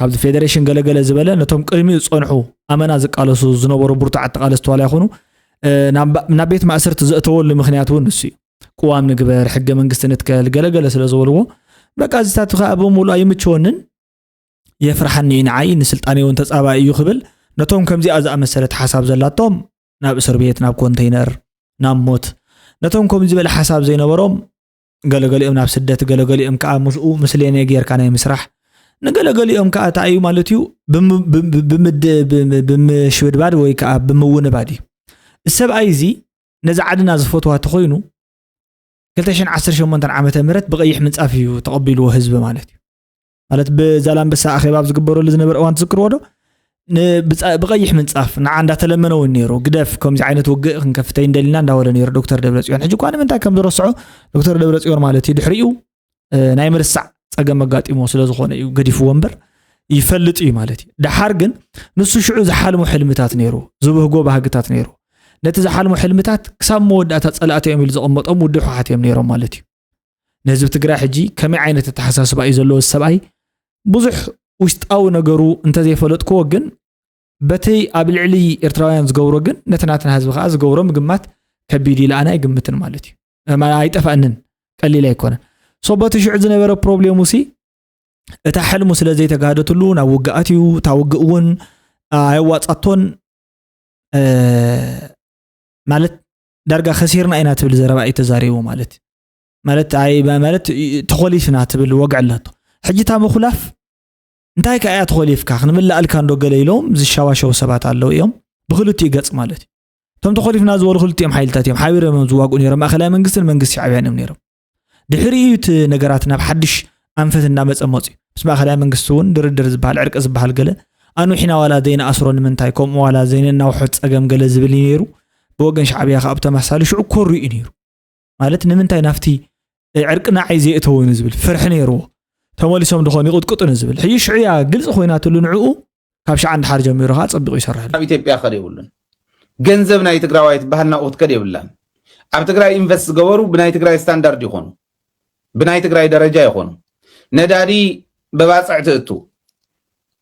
ካብዚ ፌደሬሽን ገለገለ ዝበለ ነቶም ቅድሚኡ ዝፀንሑ ኣመና ዝቃለሱ ዝነበሩ ብርቱዓት ተቓለስቲ ዋላ ይኹኑ ናብ ቤት ማእሰርቲ ዘእተወሉ ምክንያት እውን ንሱ እዩ። ቅዋም ንግበር፣ ሕገ መንግስቲ ንትከል ገለገለ ስለ ዝበልዎ በቃ እዚታት ከዓ ብምሉእ ኣይምችወንን የፍርሓኒ እዩ ንዓይ፣ ንስልጣነይ እውን ተጻባኢ እዩ ክብል ነቶም ከምዚኣ ዝኣመሰለት ሓሳብ ዘላቶም ናብ እስር ቤት፣ ናብ ኮንተይነር፣ ናብ ሞት፣ ነቶም ከምዚ ዝበለ ሓሳብ ዘይነበሮም ገለገሊኦም ናብ ስደት፣ ገለገሊኦም ከዓ ምስኡ ምስሌነ ጌርካ ናይ ምስራሕ፣ ንገለገሊኦም ከዓ እንታይ እዩ ማለት እዩ ብምሽብድባድ ወይ ከዓ ብምውንባድ እዩ። እዚ ሰብኣይ እዚ ነዚ ዓድና ዝፈትዋ ተኮይኑ ክልተ ሽሕን ዓሰርተ ሸሞንተን ዓመተ ምህረት ብቐይሕ ምንፃፍ እዩ ተቐቢልዎ ህዝቢ ማለት እዩ። ማለት ብዛላምበሳ ኣኼባ ኣብ ዝግበረሉ ዝነበረ እዋን ትዝክርዎ ዶ? ብቐይሕ ምንፃፍ ንዓ እንዳተለመነ እውን ነይሩ፣ ግደፍ ከምዚ ዓይነት ውግእ ክንከፍት ኣይንደልን ኢና እንዳበለ ነይሩ ዶክተር ደብረፅዮን። ሕጂ እኳ ንምንታይ ከም ዝረስዖ ዶክተር ደብረፅዮን ማለት እዩ ድሕሪኡ ናይ ምርሳዕ ፀገም ኣጋጢሞ ስለ ዝኾነ እዩ ገዲፍዎ እምበር ይፈልጥ እዩ ማለት እዩ። ደሓር ግን ንሱ ሽዑ ዝሓልሞ ሕልምታት ነይሩ፣ ዝብህጎ ባህግታት ነይሩ። ነቲ ዝሓልሞ ሕልምታት ክሳብ መወዳእታ ፀላእቲ እዮም ኢሉ ዘቐመጦም ውድብ ህወሓት እዮም ነይሮም ማለት እዩ። ንህዝቢ ትግራይ ሕጂ ከመይ ዓይነት ኣተሓሳስባ እዩ ዘለዎ እዚ ሰብኣይ? ብዙሕ ውሽጣዊ ነገሩ እንተዘይፈለጥክዎ ግን በቲ ኣብ ልዕሊ ኤርትራውያን ዝገብሮ ግን ነቲ ናትና ህዝቢ ከዓ ዝገብሮ ምግማት ከቢድ ኢለ ኣነ ኣይግምትን ማለት እዩ። ኣይጠፋእንን፣ ቀሊል ኣይኮነን። ሶ በቲ ሽዑ ዝነበረ ፕሮብሌሙ ሲ እታ ሕልሙ ስለ ዘይተጋህደትሉ ናብ ውግኣት እዩ። እታ ውግእ እውን ኣየዋፃቶን ማለት ዳርጋ ከሲርና ኢና ትብል ዘረባ እዩ ተዛሪቡ ማለት ማለት ኣይ ማለት ተኾሊፍና ትብል ወግዒ ኣለቶ። ሕጂ እታ ምኹላፍ እንታይ ከኣ እያ ተኾሊፍካ ክንምልኣልካ እንዶ ገለ ኢሎም ዝሻዋሸው ሰባት ኣለዉ እዮም ብክልቲኡ ገጽ ማለት እዩ። እቶም ተኾሊፍና ዝበሉ ክልቲኦም ሓይልታት እዮም ሓቢሮም እዮም ዝዋግኡ ነይሮም። ማእኸላይ መንግስትን መንግስቲ ሻዕብያን እዮም ነይሮም። ድሕሪኡ እቲ ነገራት ናብ ሓድሽ ኣንፈት እንዳመፀ መፅኡ። ምስ ማእኸላይ መንግስቲ እውን ድርድር ዝበሃል ዕርቂ ዝበሃል ገለ ኣንዊሕና ዋላ ዘይንኣስሮ ንምንታይ ከምኡ ዋላ ዘይነናውሖ ፀገም ገለ ዝብል እዩ ነይሩ። ብወገን ሻዕብያ ከዓ ብተመሳሳሊ ሽዑ ኮሩ እዩ ነይሩ። ማለት ንምንታይ ናብቲ ዕርቂ ንዓይ ዘየእተውኒ ዝብል ፍርሒ ነይርዎ። ተመሊሶም ድኾን ይቕጥቅጡኒ ዝብል። ሕጂ ሽዑ እያ ግልፂ ኮይናትሉ ንዕኡ፣ ካብ ሽዓ ንድሓር ጀሚሩ ከዓ ፀቢቑ ይሰርሐሉ። ኣብ ኢትዮጵያ ከደ የብሉን። ገንዘብ ናይ ትግራዋይ ትበሃል ናብኡ ክትከድ የብላን። ኣብ ትግራይ ኢንቨስት ዝገበሩ ብናይ ትግራይ ስታንዳርድ ይኾኑ፣ ብናይ ትግራይ ደረጃ ይኾኑ። ነዳዲ ብባፅዕ ትእቱ፣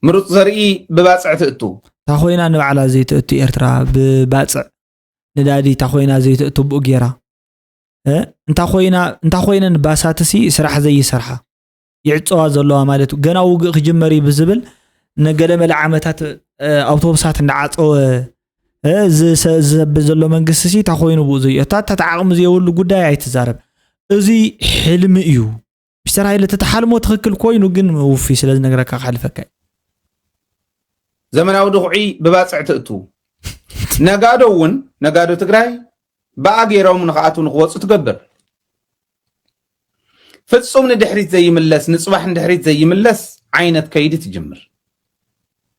ምሩፅ ዘርኢ ብባፅዕ ትእቱ። እንታ ኮይና ንባዕላ ዘይትእቱ ኤርትራ ብባፅዕ ነዳዲ እንታ ኮይና ዘይትእቱ ብኡ ጌራ፣ እ? እንታ ኮይና እንታ ኮይነን ባሳትሲ ስራሕ ዘይሰርሓ ይዕፀዋ ዘለዋ ማለት እዩ። ገና ውግእ ክጅመር እዩ ብዝብል ንገለመለ ዓመታት፣ እ፣ ኣውቶቡሳት እንዳዓፀወ፣ እ፣ ዝሰ- ዝሰብእ ዘሎ መንግስቲ ሲ እንታይ ኮይኑ ብኡ ዘይ እታ እታ ዓቕሚ ዘይብሉ ጉዳይ ኣይትዛረብ። እዚ ሕልሚ እዩ። ሚስተር ሃይለ ተተሓልሞ ትኽክል ኮይኑ ግን ውፊ ስለ ዝነግረካ ክሓልፈካ እዩ። ዘመናዊ ድኹዒ ብባፅዕ ትእቱ። ነጋዶ እውን ነጋዶ ትግራይ ብኣ ገይሮም ንክኣትዉ ንክወፁ ትገብር። ፍፁም ንድሕሪት ዘይምለስ፣ ንፅባሕ ንድሕሪት ዘይምለስ ዓይነት ከይዲ ትጅምር።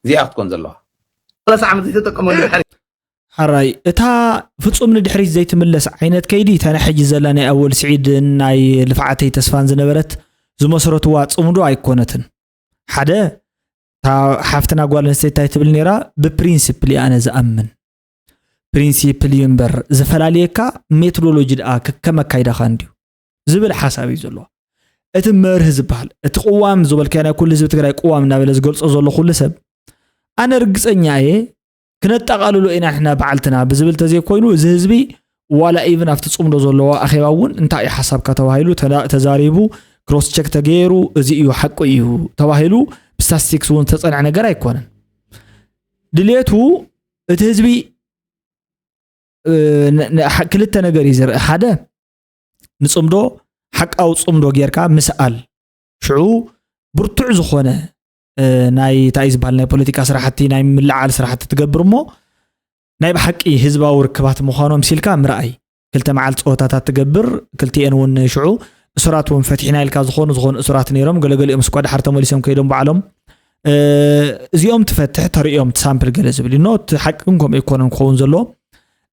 እዚኣ ክትኮን ዘለዋ። ሰላሳ ዓመት ዘይተጠቀመሉ ድሕሪ ሓራይ እታ ፍፁም ንድሕሪት ዘይትምለስ ዓይነት ከይዲ እታ ናይ ሕጂ ዘላ ናይ ኣወል ስዒድን ናይ ልፍዓተይ ተስፋን ዝነበረት ዝመሰረትዋ ፅምዶ ኣይኮነትን። ሓደ እታ ሓፍትና ጓል ኣንስተይቲ እንታይ ትብል ነይራ? ብፕሪንሲፕል እየ ኣነ ዝኣምን። ፕሪንሲፕል እዩ እምበር ዝፈላልየካ ሜቶዶሎጂ ደኣ ከከም ኣካይዳኻ እንድዩ ዝብል ሓሳብ እዩ ዘለዎ። እቲ መርህ ዝበሃል እቲ ቅዋም ዝበልካዮ ናይ ኩሉ ህዝቢ ትግራይ ቅዋም እናበለ ዝገልፆ ዘሎ ኩሉ ሰብ ኣነ ርግፀኛ እየ ክነጣቓልሎ ኢና ንሕና በዓልትና ብዝብል ተዘይኮይኑ እዚ ህዝቢ ዋላ ኢቭን ኣብቲ ፅምዶ ዘለዎ ኣኼባ እውን እንታይ እዩ ሓሳብካ ተባሂሉ ተዳ- ተዛሪቡ ክሮስ ቸክ ተገይሩ እዚ እዩ ሓቂ እዩ ተባሂሉ ብስታስቲክስ እውን ዝተፀንዐ ነገር ኣይኮነን። ድሌቱ እቲ ህዝቢ እ፣ ን- ን- ሓ- ክልተ ነገር እዩ ዝርኢ። ሓደ ንፅምዶ ሓቃዊ ፅምዶ ጌርካ ምስኣል ሽዑ ብርቱዕ ዝኾነ እ፣ ናይ እንታይ ዝበሃል ናይ ፖለቲካ ስራሕቲ ናይ ምልዓል ስራሕቲ ትገብር እሞ ናይ ብሓቂ ህዝባዊ ርክባት ምዃኖም ሲልካ ምርኣይ ክልተ መዓልቲ ፀወታታት ትገብር ክልቲኤን እውን ሽዑ እሱራት እውን ፈቲሕና ኢልካ ዝኾኑ ዝኾኑ እሱራት ነይሮም ገለገሊኦም ስኳ ድሓር ተመሊሶም ከይዶም በዓሎም እ፣ እዚኦም ትፈትሕ ተርእዮም ትሳምፕል ገለ ዝብል እዩ ኖ እቲ ሓቂ ግን ከምኡ ኣይኮነን ክኸውን ዘለዎ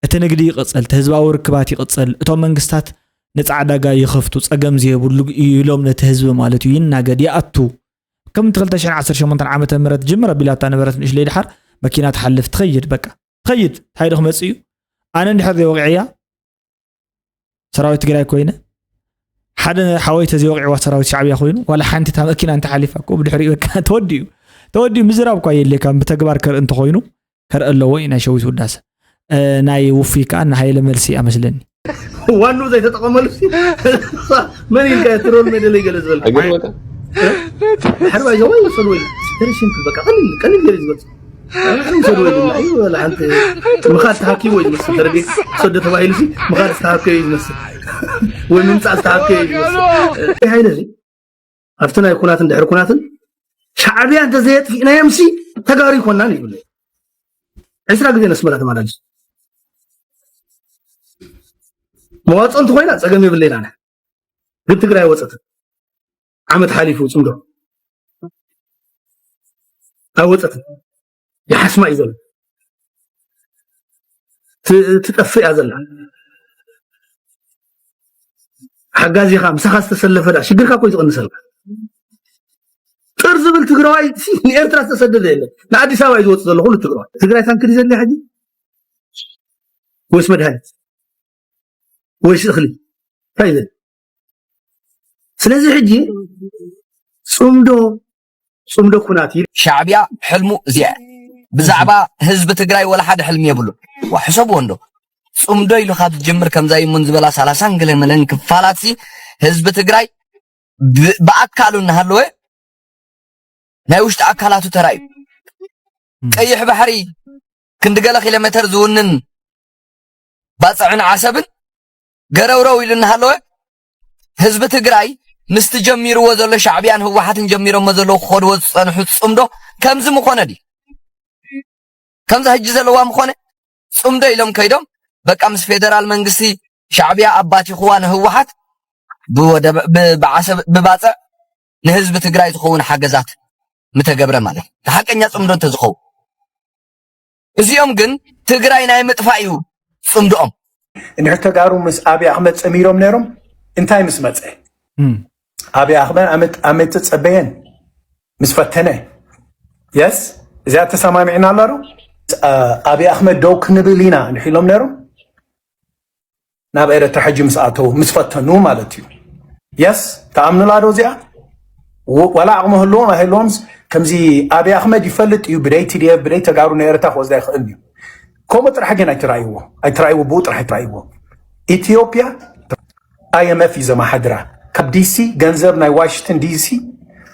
እቲ ንግዲ ይቕፅል እቲ ህዝባዊ ርክባት ይቕፅል እቶም መንግስታት ነፃ ዕዳጋ ይኸፍቱ ፀገም ዘይብሉ እዩ ኢሎም ነቲ ህዝቢ ማለት እዩ ይናገድ ይኣቱ ከምቲ ክልተ ሽሕን ዓሰርተ ሸሞንተን ዓመተ ምህረት ጅምር ኣቢላታ ነበረት ንእሽለይ ድሓር መኪና ትሓልፍ ትኸይድ በቃ ትኸይድ እንታይ ዶ ክመፅእ እዩ ኣነ እንድሕር ዘይወቂዐያ ሰራዊት ትግራይ ኮይነ ሓደ ሓወይ ተዘይወቂዕዋ ሰራዊት ሻዕብያ ኮይኑ ዋላ ሓንቲ እታ መኪና እንተሓሊፋ እኮ ብድሕሪኡ በቃ ተወዲኡ ተወዲኡ ምዝራብ እኳ የድልየካ ብተግባር ከርኢ እንተኮይኑ ከርኢ ኣለዎ እዩ ናይ ሸዊት ውዳሰ ናይ ውፉይ ከዓ ንሃይለ መልሲ ኣመስለኒ ዋኑ ዘይተጠቀመሉ መን ኢልካ ትሮል መደለይ ገለ ዝበልካ ድሕሪ ባይዘ ወይ ሰድ ወይ very simple በቃ ቀሊል ቀሊል ገለ ዝገልፅ ሰድ ወይ ድማ እዩ ወላ ሓንቲ ምኻድ ተሃኪ ወይ ዝመስል ተረዲ ሰዶ ተባሂሉ ሲ ምኻድ ዝተሃከ እዩ ዝመስል ወይ ምምፃእ ዝተሃከ እዩ ዝመስል ሃይለ እዚ ኣብቲ ናይ ኩናትን ድሕሪ ኩናትን ሻዕብያ እንተዘየጥፊእናዮም ሲ ተጋሩ ይኮናን ይብለ ዕስራ ግዜ ነስመራ ተመላልሱ መዋፅኦ እንተኮይና ፀገም የብለይና ግን ትግራይ ወፀትን ዓመት ሓሊፉ ፅምዶ ኣይወፀትን ይሓስማ እዩ ዘሎ ትጠፍእ እያ ዘላ ሓጋዚኻ ምሳኻ ዝተሰለፈ ዳ ሽግርካ ኮይ ዝቕንሰልካ ጥር ዝብል ትግራዋይ ንኤርትራ ዝተሰደደ የለን ንኣዲስ ኣበባ እዩ ዝወፅእ ዘሎ ኩሉ ትግራዋይ ትግራይ ታንክዲ ዘለ ሕጂ ወይስ መድሃኒት ወይስ እኽሊ እንታይ ይብል ስለዚ ሕጂ ፅምዶ ፅምዶ ኩናት ይብል ሻዕብያ ሕልሙ እዚኣ ብዛዕባ ህዝቢ ትግራይ ወላ ሓደ ሕልሚ የብሉን ዋ ሕሰብዎ እንዶ ፅምዶ ኢሉ ካብ ዝጀምር ከምዛ ይሙን ዝበላ ሰላሳን ገለ መለን ክፋላት ሲ ህዝቢ ትግራይ ብኣካሉ እናሃለወ ናይ ውሽጢ ኣካላቱ ተራእዩ ቀይሕ ባሕሪ ክንዲ ገለ ኪሎ ሜተር ዝውንን ባፅዕን ዓሰብን ገረውረው ኢሉ እናሃለወ ህዝቢ ትግራይ ምስቲ ጀሚርዎ ዘሎ ሻዕብያን ህወሓትን ጀሚሮሞ ዘለዉ ክኸድዎ ዝፀንሑ ፅምዶ ከምዚ ምኾነ ድዩ ከምዛ ሕጂ ዘለዋ ምኾነ ፅምዶ ኢሎም ከይዶም በቃ ምስ ፌደራል መንግስቲ ሻዕብያ ኣባቲኽዋ ንህወሓት ብወደብ ብዓሰብ ብባፅዕ ንህዝቢ ትግራይ ዝኸውን ሓገዛት ምተገብረ ማለት እዩ ሓቀኛ ፅምዶ እንተዝኸውን እዚኦም ግን ትግራይ ናይ ምጥፋእ እዩ ፅምድኦም። እንድሕር ተጋሩ ምስ ኣብያ ክመፀ ሚሮም ነይሮም እንታይ ምስ መፀ? እም። ኣብይ ኣሕመድ ኣመት ኣመት ተጸበየን ምስ ፈተነ የስ እዚኣ ተሰማሚዕና ኣሎ ዶ? ኣብይ ኣሕመድ ደው ክንብል ኢና እንድሕር ኢሎም ነይሮም ናብ ኤረትራ ሕጂ ምስ ኣተው ምስ ፈተኑ ማለት እዩ። የስ ተኣምኑላ ዶ እዚኣ? ወ- ዋላ ዓቕሚ ህልዎም ኣይህልዎም ከምዚ ኣብይ ኣሕመድ ይፈልጥ እዩ ብደይ ቲዲኤፍ ብደይ ተጋሩ ንኤረትራ ክወስዳ ይኽእል እዩ። ከምኡ ጥራሕ ግን ኣይትራእይዎ ኣይትራእይዎ ብኡ ጥራሕ ኣይትራእይዎ። ኢትዮጵያ ኣይኤምኤፍ እዩ ዘማሓድራ። ካብ ዲሲ ገንዘብ ናይ ዋሽንግተን ዲሲ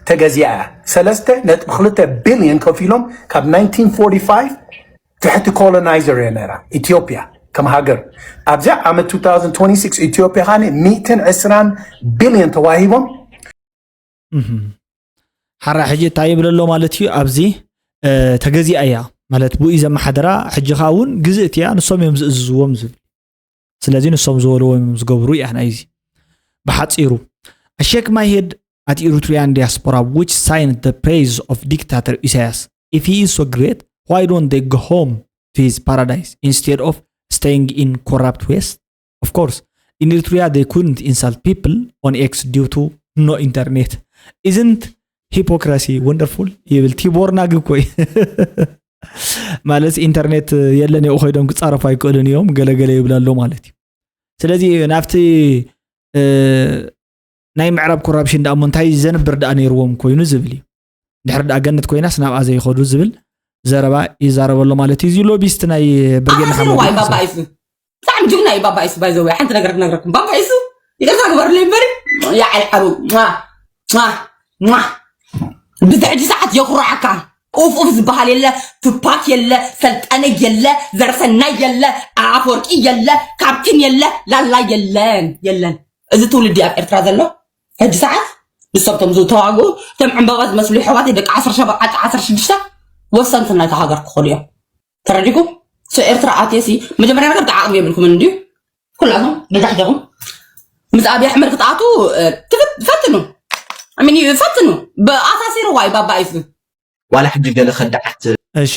ተገዚኣ እያ። ሰለስተ ነጥቢ ክልተ ቢልዮን ከፊሎም ካብ ናይንቲን ፎርቲ ፋይቭ ትሕቲ ኮሎናይዘር እያ ነራ ኢትዮጵያ ከም ሃገር። ኣብዚኣ ዓመት two thousand twenty-six ኢትዮጵያ ኻኒ ሚእትን ዕስራን ቢልዮን ተዋሂቦም። ሓራ ሕጂ እንታይ ይብል ኣሎ ማለት እዩ ኣብዚ ተገዚኣ እያ ማለት ብኡ ዘመሓደራ። ሕጂ ኻ እውን ግዝእቲ እያ ንሶም እዮም ዝእዝዝዎም ዝብል። ስለዚ ንሶም ዝበልዎ እዮም ዝገብሩ እያ ናይዚ ብሓፂሩ። I shake my head at Eritrean diaspora which signed the praise of dictator Isaias. If he is so great, why don't they go home to his paradise instead of staying in corrupt West? Of course, in Eritrea they couldn't insult people on X due to no internet. Isn't hypocrisy wonderful? ይብል ቲቦር ናግ እኮ እዩ። ማለት ኢንተርኔት የለን የኡ ኮይዶም ክፃረፉ ኣይክእሉን እዮም ገለገለ ይብል ኣሎ ማለት እዩ። ስለዚ ናብቲ ናይ ምዕራብ ኮራፕሽን ደኣ እሞ እንታይ ዘንብር ደኣ ነይርዎም ኮይኑ ዝብል እዩ። ድሕሪ ደኣ ገነት ኮይናስ ናብኣ ዘይኸዱ ዝብል ዘረባ ይዛረብ ኣሎ ማለት እዩ። እዚ ሎቢስት ናይ ብርጌድ ኣሳሲሩ ንሓመዱ ዋይ ባባ ኢሱ ብጣዕሚ ጅግና እዩ ባባ ኢሱ ባይዘው ሓንቲ ነገር ክነግረኩም ባባ ኢሱ ይቅርታ ግበርለይ እምበሪ ያዓል ሓሩ ሟ ሟ ሟ ብዚ ሕጂ ሰዓት የኩርዓካ ኡፍ ኡፍ ዝበሃል የለ ቱፓክ የለ ሰልጠነ የለ ዘርሰናይ የለ ኣፈወርቂ የለ ካፕቲን የለ ላላ የለን የለን እዚ ትውልዲ ኣብ ኤርትራ ዘሎ ሕጂ ሰዓት ንሰብቶም ዝተዋግኡ እቶም ዕምበባ ዝመስሉ ይሕዋት ደቂ ዓሰርተ ሸውዓተ ዓሰርተ ሽዱሽተ ወሰንቲ ናይታ ሃገር ክኾኑ እዮም ተረዲኩም ሶ ኤርትራ ኣትየሲ መጀመርያ ነገር ዓቕሚ የብልኩምን እንድዩ ኩላቶም ደዳሕደኹም ምስ ኣብይ ኣሕመድ ክትኣቱ ፈትኑ ሚን ፈትኑ ኣሳሲርዋ እዩ ባባ ኢሱ ዋላ ሕጂ ገለ ከዳዓት እሺ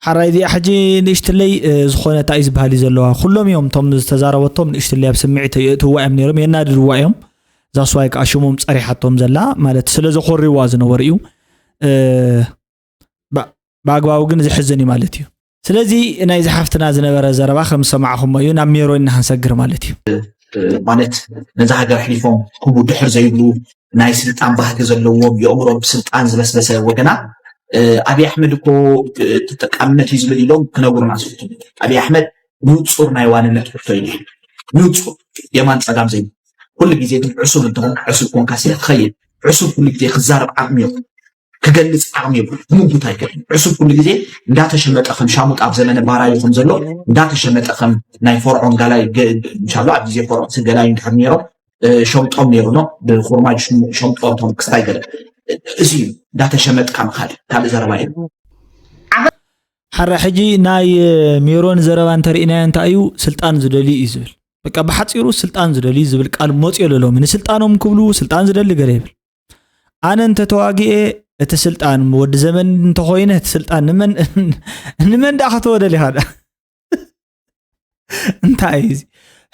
ሓራይ እዚኣ ሕጂ ንእሽትለይ ዝኾነ እንታይ ዝበሃል እዩ ዘለዋ ኩሎም እዮም እቶም ዝተዛረበቶም ንእሽትለይ ኣብ ስምዒት የእትዋ እዮም ነይሮም የናድድዋ እዮም ዛስዋይ ከዓ ሽሞም ፀሪሓቶም ዘላ ማለት ስለ ዘኮሪዋ ዝነበሩ እዩ ብኣግባቡ ግን ዝሕዝን እዩ ማለት እዩ ስለዚ ናይ ዝሓፍትና ዝነበረ ዘረባ ከም ዝሰማዕኹሞ እዩ ናብ ሜሮን ንክንሰግር ማለት እዩ ማለት ነዚ ሃገር ኣሕሊፎም ክቡ ድሕር ዘይብሉ ናይ ስልጣን ባህጊ ዘለዎም የእምሮም ብስልጣን ዝበስበሰ ወገና ኣብይ ኣሕመድ እኮ ተጠቃምነት እዩ ዝብል ኢሎም ክነግሩና ዝፍትኑ ኣብይ ኣሕመድ ንፁር ናይ ዋንነት ሕቶ እዩ ንፁር የማን ፀጋም ዘይ ኩሉ ግዜ ግን ዕሱብ እንትኾን ዕሱብ ኮንካ ስለ ትኸይድ ዕሱብ ኩሉ ግዜ ክዛረብ ዓቕሚ የብሉ ክገልፅ ዓቕሚ የብሉ ምጉት ኣይከድን ዕሱብ ኩሉ ግዜ እንዳተሸመጠ ከም ሻሙጥ ኣብ ዘመነ ባራዩ ከም ዘሎ እንዳተሸመጠ ከም ናይ ፈርዖን ጋላይ እንሻሎ ኣብ ግዜ ፈርዖን ስገላይ እንድሕር ነይሮም ሸምጦም ነይሩ ኖ ብኹርማጅ ሸምጦም ቶም ክስታይ ገለ እዚ እዩ እንዳተሸመጥካ ምኻድ ካልእ ዘረባ የብሉ ሓራ ሕጂ ናይ ሜሮን ዘረባ እንተርኢናዮ እንታይ እዩ ስልጣን ዝደልዩ እዩ ዝብል በቃ ብሓፂሩ ስልጣን ዝደልዩ ዝብል ቃል መፅዮ ለሎም ንስልጣኖም ክብሉ ስልጣን ዝደሊ ገለ ይብል ኣነ እንተተዋጊኤ እቲ ስልጣን ወዲ ዘመን እንተኮይነ እቲ ስልጣን ንመን ንመን ደኣ ከተወደል ኢኻ ደኣ እንታይ እዩ እዚ?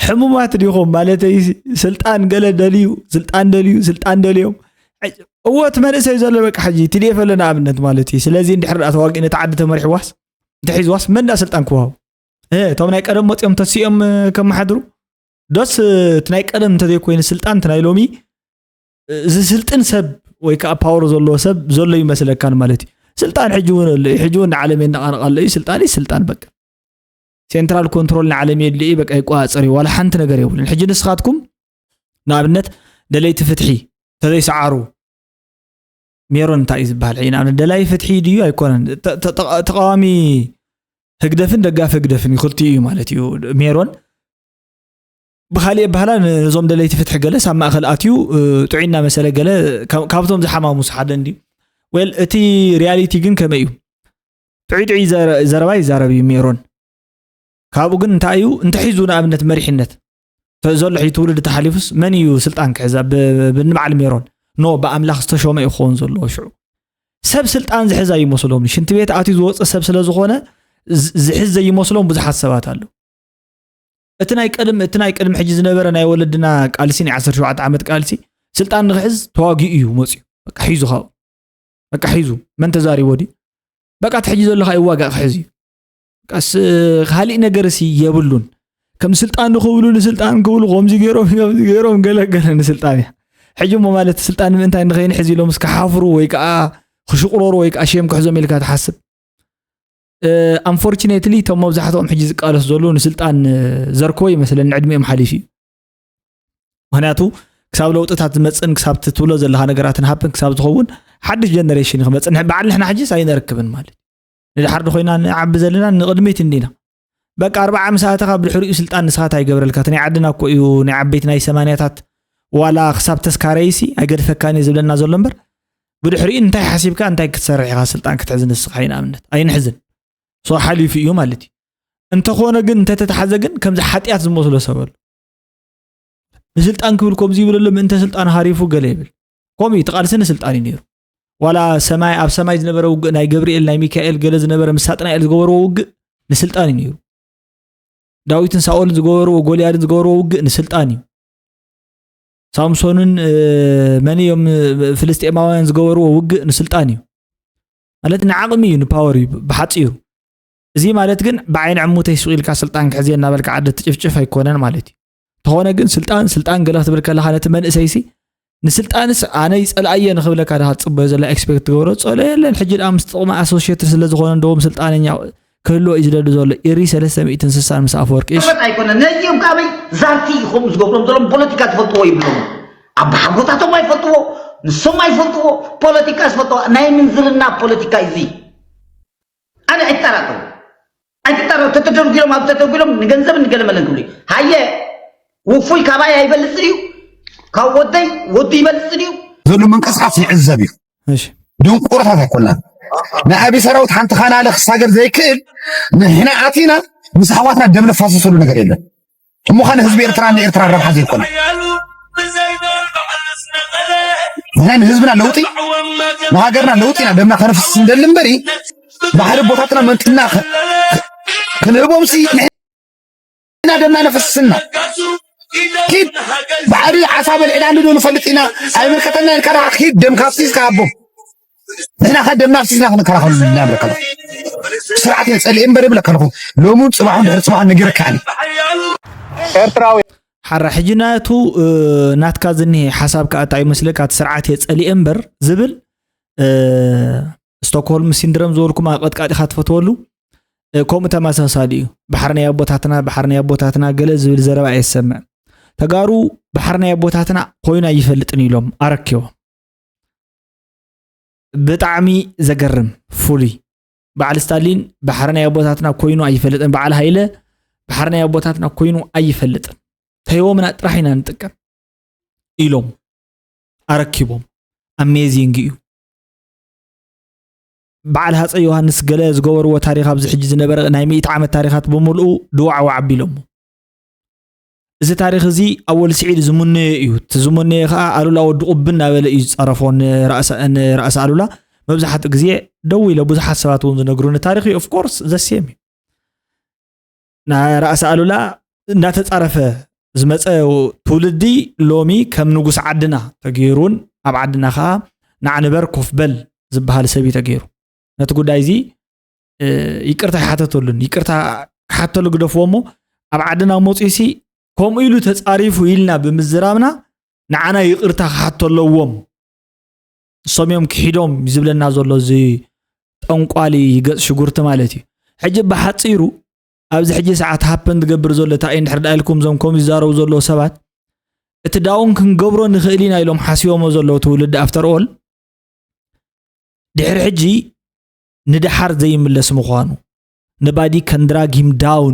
ሕሙማት ዲኹም ማለተይ ስልጣን ገለ ደልዩ ስልጣን ደልዩ ስልጣን ደልዮም እወ እቲ መንእሰይ ዘሎ በቃ ሕጂ ቲዲኤፍ ኣሎ ንኣብነት ማለት እዩ ስለዚ እንድሕር ደኣ ተዋጊኡ ነቲ ዓዲ ተመሪሕዋስ እንተሒዝዋስ መን ደኣ ስልጣን ክወሃቡ እቶም ናይ ቀደም መፅኦም ተሲኦም ከመሓድሩ ዶስ እቲ ናይ ቀደም እንተዘይኮይኑ ስልጣን እቲ ናይ ሎሚ ዝስልጥን ሰብ ወይ ከዓ ፓወር ዘለዎ ሰብ ዘሎ ይመስለካን ማለት እዩ ስልጣን ሕጂ እውን ኣሎ እዩ ሕጂ እውን ንዓለም የነቃንቃ ኣሎ እዩ ስልጣን እዩ ስልጣን በቃ ሴንትራል ኮንትሮል ንዓለም የድልኢ በቃ ይቆፃፀር እዩ ዋላ ሓንቲ ነገር የብሉን ሕጂ ንስኻትኩም ንኣብነት ደለይቲ ፍትሒ ተዘይሰዓሩ ሜሮን እንታይ እዩ ዝበሃል ሕጂ ንኣብነት ደላይ ፍትሒ ድዩ ኣይኮነን ተቃዋሚ ህግደፍን ደጋፊ ህግደፍን ክልቲኡ እዩ ማለት እዩ ሜሮን ብካሊእ ባህላ ነዞም ደለይቲ ፍትሒ ገለስ ኣብ ማእኸል ኣትዩ ጥዑይ እናመሰለ ገለ ካብቶም ዝሓማሙስ ሓደ እንድዩ well እቲ ሪያሊቲ ግን ከመይ እዩ ጥዑይ ጥዑይ ዘረባ ይዛረብ እዩ ሜሮን ካብኡ ግን እንታይ እዩ እንተሒዙ ንኣብነት መሪሕነት ዘሎ ሕጂ ትውልዲ ተሓሊፉስ መን እዩ ስልጣን ክሕዛ ብንበዓል ሜሮን ኖ ብኣምላኽ ዝተሾመ እዩ ክኸውን ዘለዎ ሽዑ ሰብ ስልጣን ዝሕዝ ኣይመስሎም ሽንቲ ቤት ኣትዩ ዝወፀ ሰብ ስለ ዝኾነ ዝሕዝ ዘይመስሎም ብዙሓት ሰባት ኣለዉ እቲ ናይ ቅድም እቲ ናይ ቅድም ሕጂ ዝነበረ ናይ ወለድና ቃልሲ ናይ ዓሰርተ ሸውዓተ ዓመት ቃልሲ ስልጣን ንክሕዝ ተዋጊኡ እዩ መፅዩ። በቃ ሒዙ ካብኡ በቃ ሒዙ መን ተዛሪቦ ድዩ? በቃ እቲ ሕጂ ዘሎ ከዓ ይዋጋእ ክሕዝ እዩ። በቃ ስ- ካሊእ ነገር ሲ የብሉን። ከም ስልጣን ንክብሉ ንስልጣን ክብሉ ከምዚ ገይሮም ከምዚ ገይሮም ገለገለ ንስልጣን እያ። ሕጂ እሞ ማለት ስልጣን ንምንታይ ንኸይንሕዝ ኢሎም እስከ ሓፍሩ ወይ ከዓ ክሽቁረሩ ወይ ከዓ ሸም ክሕዞም ኢልካ ትሓስብ። ኣንፎርችኔትሊ እቶም መብዛሕትኦም ሕጂ ዝቃለሱ ዘለዉ ንስልጣን ዘርኮ ይመስለኒ ዕድሚኦም ሓሊፉ እዩ። ምክንያቱ ክሳብ ለውጥታት ዝመፅእን ክሳብ ትብሎ ዘለካ ነገራትን ሃፕን ክሳብ ዝኸውን ሓድሽ ጀነሬሽን ክመፅእ ባዕል ንሕና ሕጂስ ኣይነርክብን ማለት እዩ። ንድሓር ዶ ኮይና ንዓቢ ዘለና ንቕድሚት እንዲና። በቃ ኣርባዓ ምስ ኣተኻ ብድሕሪኡ ስልጣን ንስኻ እንታይ ይገብረልካ እቲ ናይ ዓድና እኮ እዩ ናይ ዓበይቲ ናይ ሰማንያታት ዋላ ክሳብ ተስካረይሲ ኣይገድፈካን እዩ ዝብለና ዘሎ እምበር ብድሕሪኡ እንታይ ሓሲብካ እንታይ ክትሰርሕ ኢኻ ስልጣን ክትሕዝ ንስኻ እዩ ንኣብነት ኣይንሕዝን። ሶ ሓሊፉ እዩ ማለት እዩ። እንተኾነ ግን እንተተተሓዘ ግን ከምዚ ሓጢኣት ዝመስሎ ሰብ ኣሎ። ንስልጣን ክብል ከምዚ ይብል ኣሎ ምእንተ ስልጣን ሃሪፉ ገለ ይብል። ከምኡ እዩ እቲ ቃልሲ ንስልጣን እዩ ነይሩ። ዋላ ሰማይ ኣብ ሰማይ ዝነበረ ውግእ ናይ ገብርኤል ናይ ሚካኤል ገለ ዝነበረ ምስ ሳጥናኤል ዝገበርዎ ውግእ ንስልጣን እዩ ነይሩ። ዳዊትን ሳኦልን ዝገበርዎ ጎልያድን ዝገበርዎ ውግእ ንስልጣን እዩ። ሳምሶንን መን እዮም ፍልስጤማውያን ዝገበርዎ ውግእ ንስልጣን እዩ። ማለት ንዓቕሚ እዩ ንፓወር እዩ ብሓፂሩ። እዚ ማለት ግን ብዓይኒ ዕሙተይ ሱቕ ኢልካ ስልጣን ክሕዝ እየ እናበልካ ዓዲ ትጭፍጭፍ ኣይኮነን ማለት እዩ። እንተኾነ ግን ስልጣን ስልጣን ገለ ክትብል ከለኻ ነቲ መንእሰይሲ ንስልጣንስ ኣነ ይፀልኣየ ንክብለካ ድካ ትፅበዮ ዘላ ኤክስፔክት ትገብሮ ፀሎ የለን። ሕጂ ደኣ ምስ ጥቕሚ ኣሶሽትድ ስለ ዝኾነ እንደውም ስልጣነኛ ክህልዎ እዩ ዝደሊ ዘሎ። ኢሪ ሰለስተ ሚእትን ስሳን ምስ ኣፈወርቂ እሺ። መሰረት ኣይኮነ ነዚኦም ካበይ ዛርቲ ኢኹም ዝገብሮም ዘሎም ፖለቲካ ዝፈልጥዎ ይብሎም። ኣባሓጎታቶም ኣይፈልጥዎ ንሶም ኣይፈልጥዎ ፖለቲካ ዝፈልጥዎ ናይ ምንዝርና ፖለቲካ እዩ እዚ። ኣነ ኣይጠራጠሩ ኣይትጠራጠሩ ተተደርጉሎም ኣብ ተደርጉሎም ንገንዘብ ንገለመለን ክብሉ እዩ። ሃየ ውፉይ ካባይ ኣይበልጽ እዩ ካብ ወደይ ወዱ ይበልጽ እዩ። ዘሎ ምንቅስቃስ ይዕዘብ እዩ። እሺ። ድንቁርታት ኣይኮናን። ንኣብይ ሰራዊት ሓንቲ ካናለ ክሳገር ዘይክእል ንሕና ኣቲና ምስ ኣሕዋትና ደም ነፋስሰሉ ነገር የለን። እሞ ኸ ንህዝቢ ኤርትራ ንኤርትራ ረብሓ ዘይኮነ ንሕና ንህዝብና ለውጢ ንሃገርና ለውጢ ኢና ደምና ከነፍስስ እንደሊ እምበሪ ባሕሪ ቦታትና መንጥና ከ- ከ- ክንህቦም ሲ ንሕና ደምና ነፈስስና ኪድ ባሕሪ ዓሳ በልዕና ንዶ ንፈልጥ ኢና ኣይመልከተና ኢልካ ደኣ ኪድ ደምካ ኣፍሲስካ ሃቦም ንሕና ከ ደምና ኣፍሲስና ክንከላኸሉ ንብለካ ኣለኹ ስርዓት እየ ጸሊኤ እምበር ይብለካ ኣለኹ ሎሙን ጽባሑን ድሕሪ ጽባሑን ነጊረካ እየ ኤርትራዊ ሓራ ሕጂ ናቱ ናትካ ዝኒሄ ሓሳብ ከዓ እንታይ ይመስለካ እቲ ስርዓት እየ ጸሊኤ እምበር ዝብል ስቶክሆልም ሲንድረም ዝበልኩም ኣቐጥቃጢኻ ትፈትወሉ ከምኡ ተመሳሳሊ እዩ። ባሕሪ ናይ ኣቦታትና ባሕሪ ናይ ኣቦታትና ገለ ዝብል ዘረባ እየ ዝሰምዕ። ተጋሩ ባሕሪ ናይ ኣቦታትና ኮይኑ ኣይፈልጥን ኢሎም ኣረኪቦም። ብጣዕሚ ዘገርም ፍሉይ በዓል ስታሊን ባሕሪ ናይ ኣቦታትና ኮይኑ ኣይፈልጥን በዓል ሃይለ ባሕሪ ናይ ኣቦታትና ኮይኑ ኣይፈልጥን ተይቦምና ጥራሕ ኢና ንጥቀም ኢሎም ኣረኪቦም ኣሜዚንግ እዩ በዓል ሃፀ ዮሃንስ ገለ ዝገበርዎ ታሪክ ኣብዚ ሕጂ ዝነበረ ናይ ሚእቲ ዓመት ታሪካት ብምልኡ ድዋዕዋዕ ኣቢሎሞ እዚ ታሪክ እዚ ኣወል ስዒድ ዝሙነዮ እዩ እቲ ዝሙነዮ ከዓ ኣሉላ ወዲ ቁቢ እናበለ እዩ ዝፀረፎ ንራእሲ ኣሉላ መብዛሕትኡ ግዜ ደው ኢለ ብዙሓት ሰባት እውን ዝነግሩኒ ታሪክ እዩ ኦፍኮርስ ዘሴም እዩ ንራእሲ ኣሉላ እናተፃረፈ ዝመፀ ትውልዲ ሎሚ ከም ንጉስ ዓድና ተገይሩን ኣብ ዓድና ከዓ ንዓንበር ኮፍ በል ዝበሃል ሰብ እዩ ተገይሩ ነቲ ጉዳይ እዚ ይቅርታ ይሓተተሉን ይቅርታ ክሓተሉ ግደፍዎ እሞ ኣብ ዓድና መፅኡ ሲ ከምኡ ኢሉ ተፃሪፉ ኢልና ብምዝራብና ንዓና ይቅርታ ክሓቶ ኣለዎም ንሶም እዮም ክሒዶም ዝብለና ዘሎ እዚ ጠንቋሊ ገፅ ሽጉርቲ ማለት እዩ ሕጂ ብሓፂሩ ኣብዚ ሕጂ ሰዓት ሃፐን ዝገብር ዘሎ እንታይ እንድሕር ዳ ኢልኩም እዞም ከምኡ ዝዛረቡ ዘለዉ ሰባት እቲ ዳውን ክንገብሮ ንኽእል ኢና ኢሎም ሓሲቦሞ ዘለዉ ትውልዲ ኣፍተር ኦል ድሕሪ ሕጂ ንደሓር ዘይምለስ ምዃኑ nobody can drag him down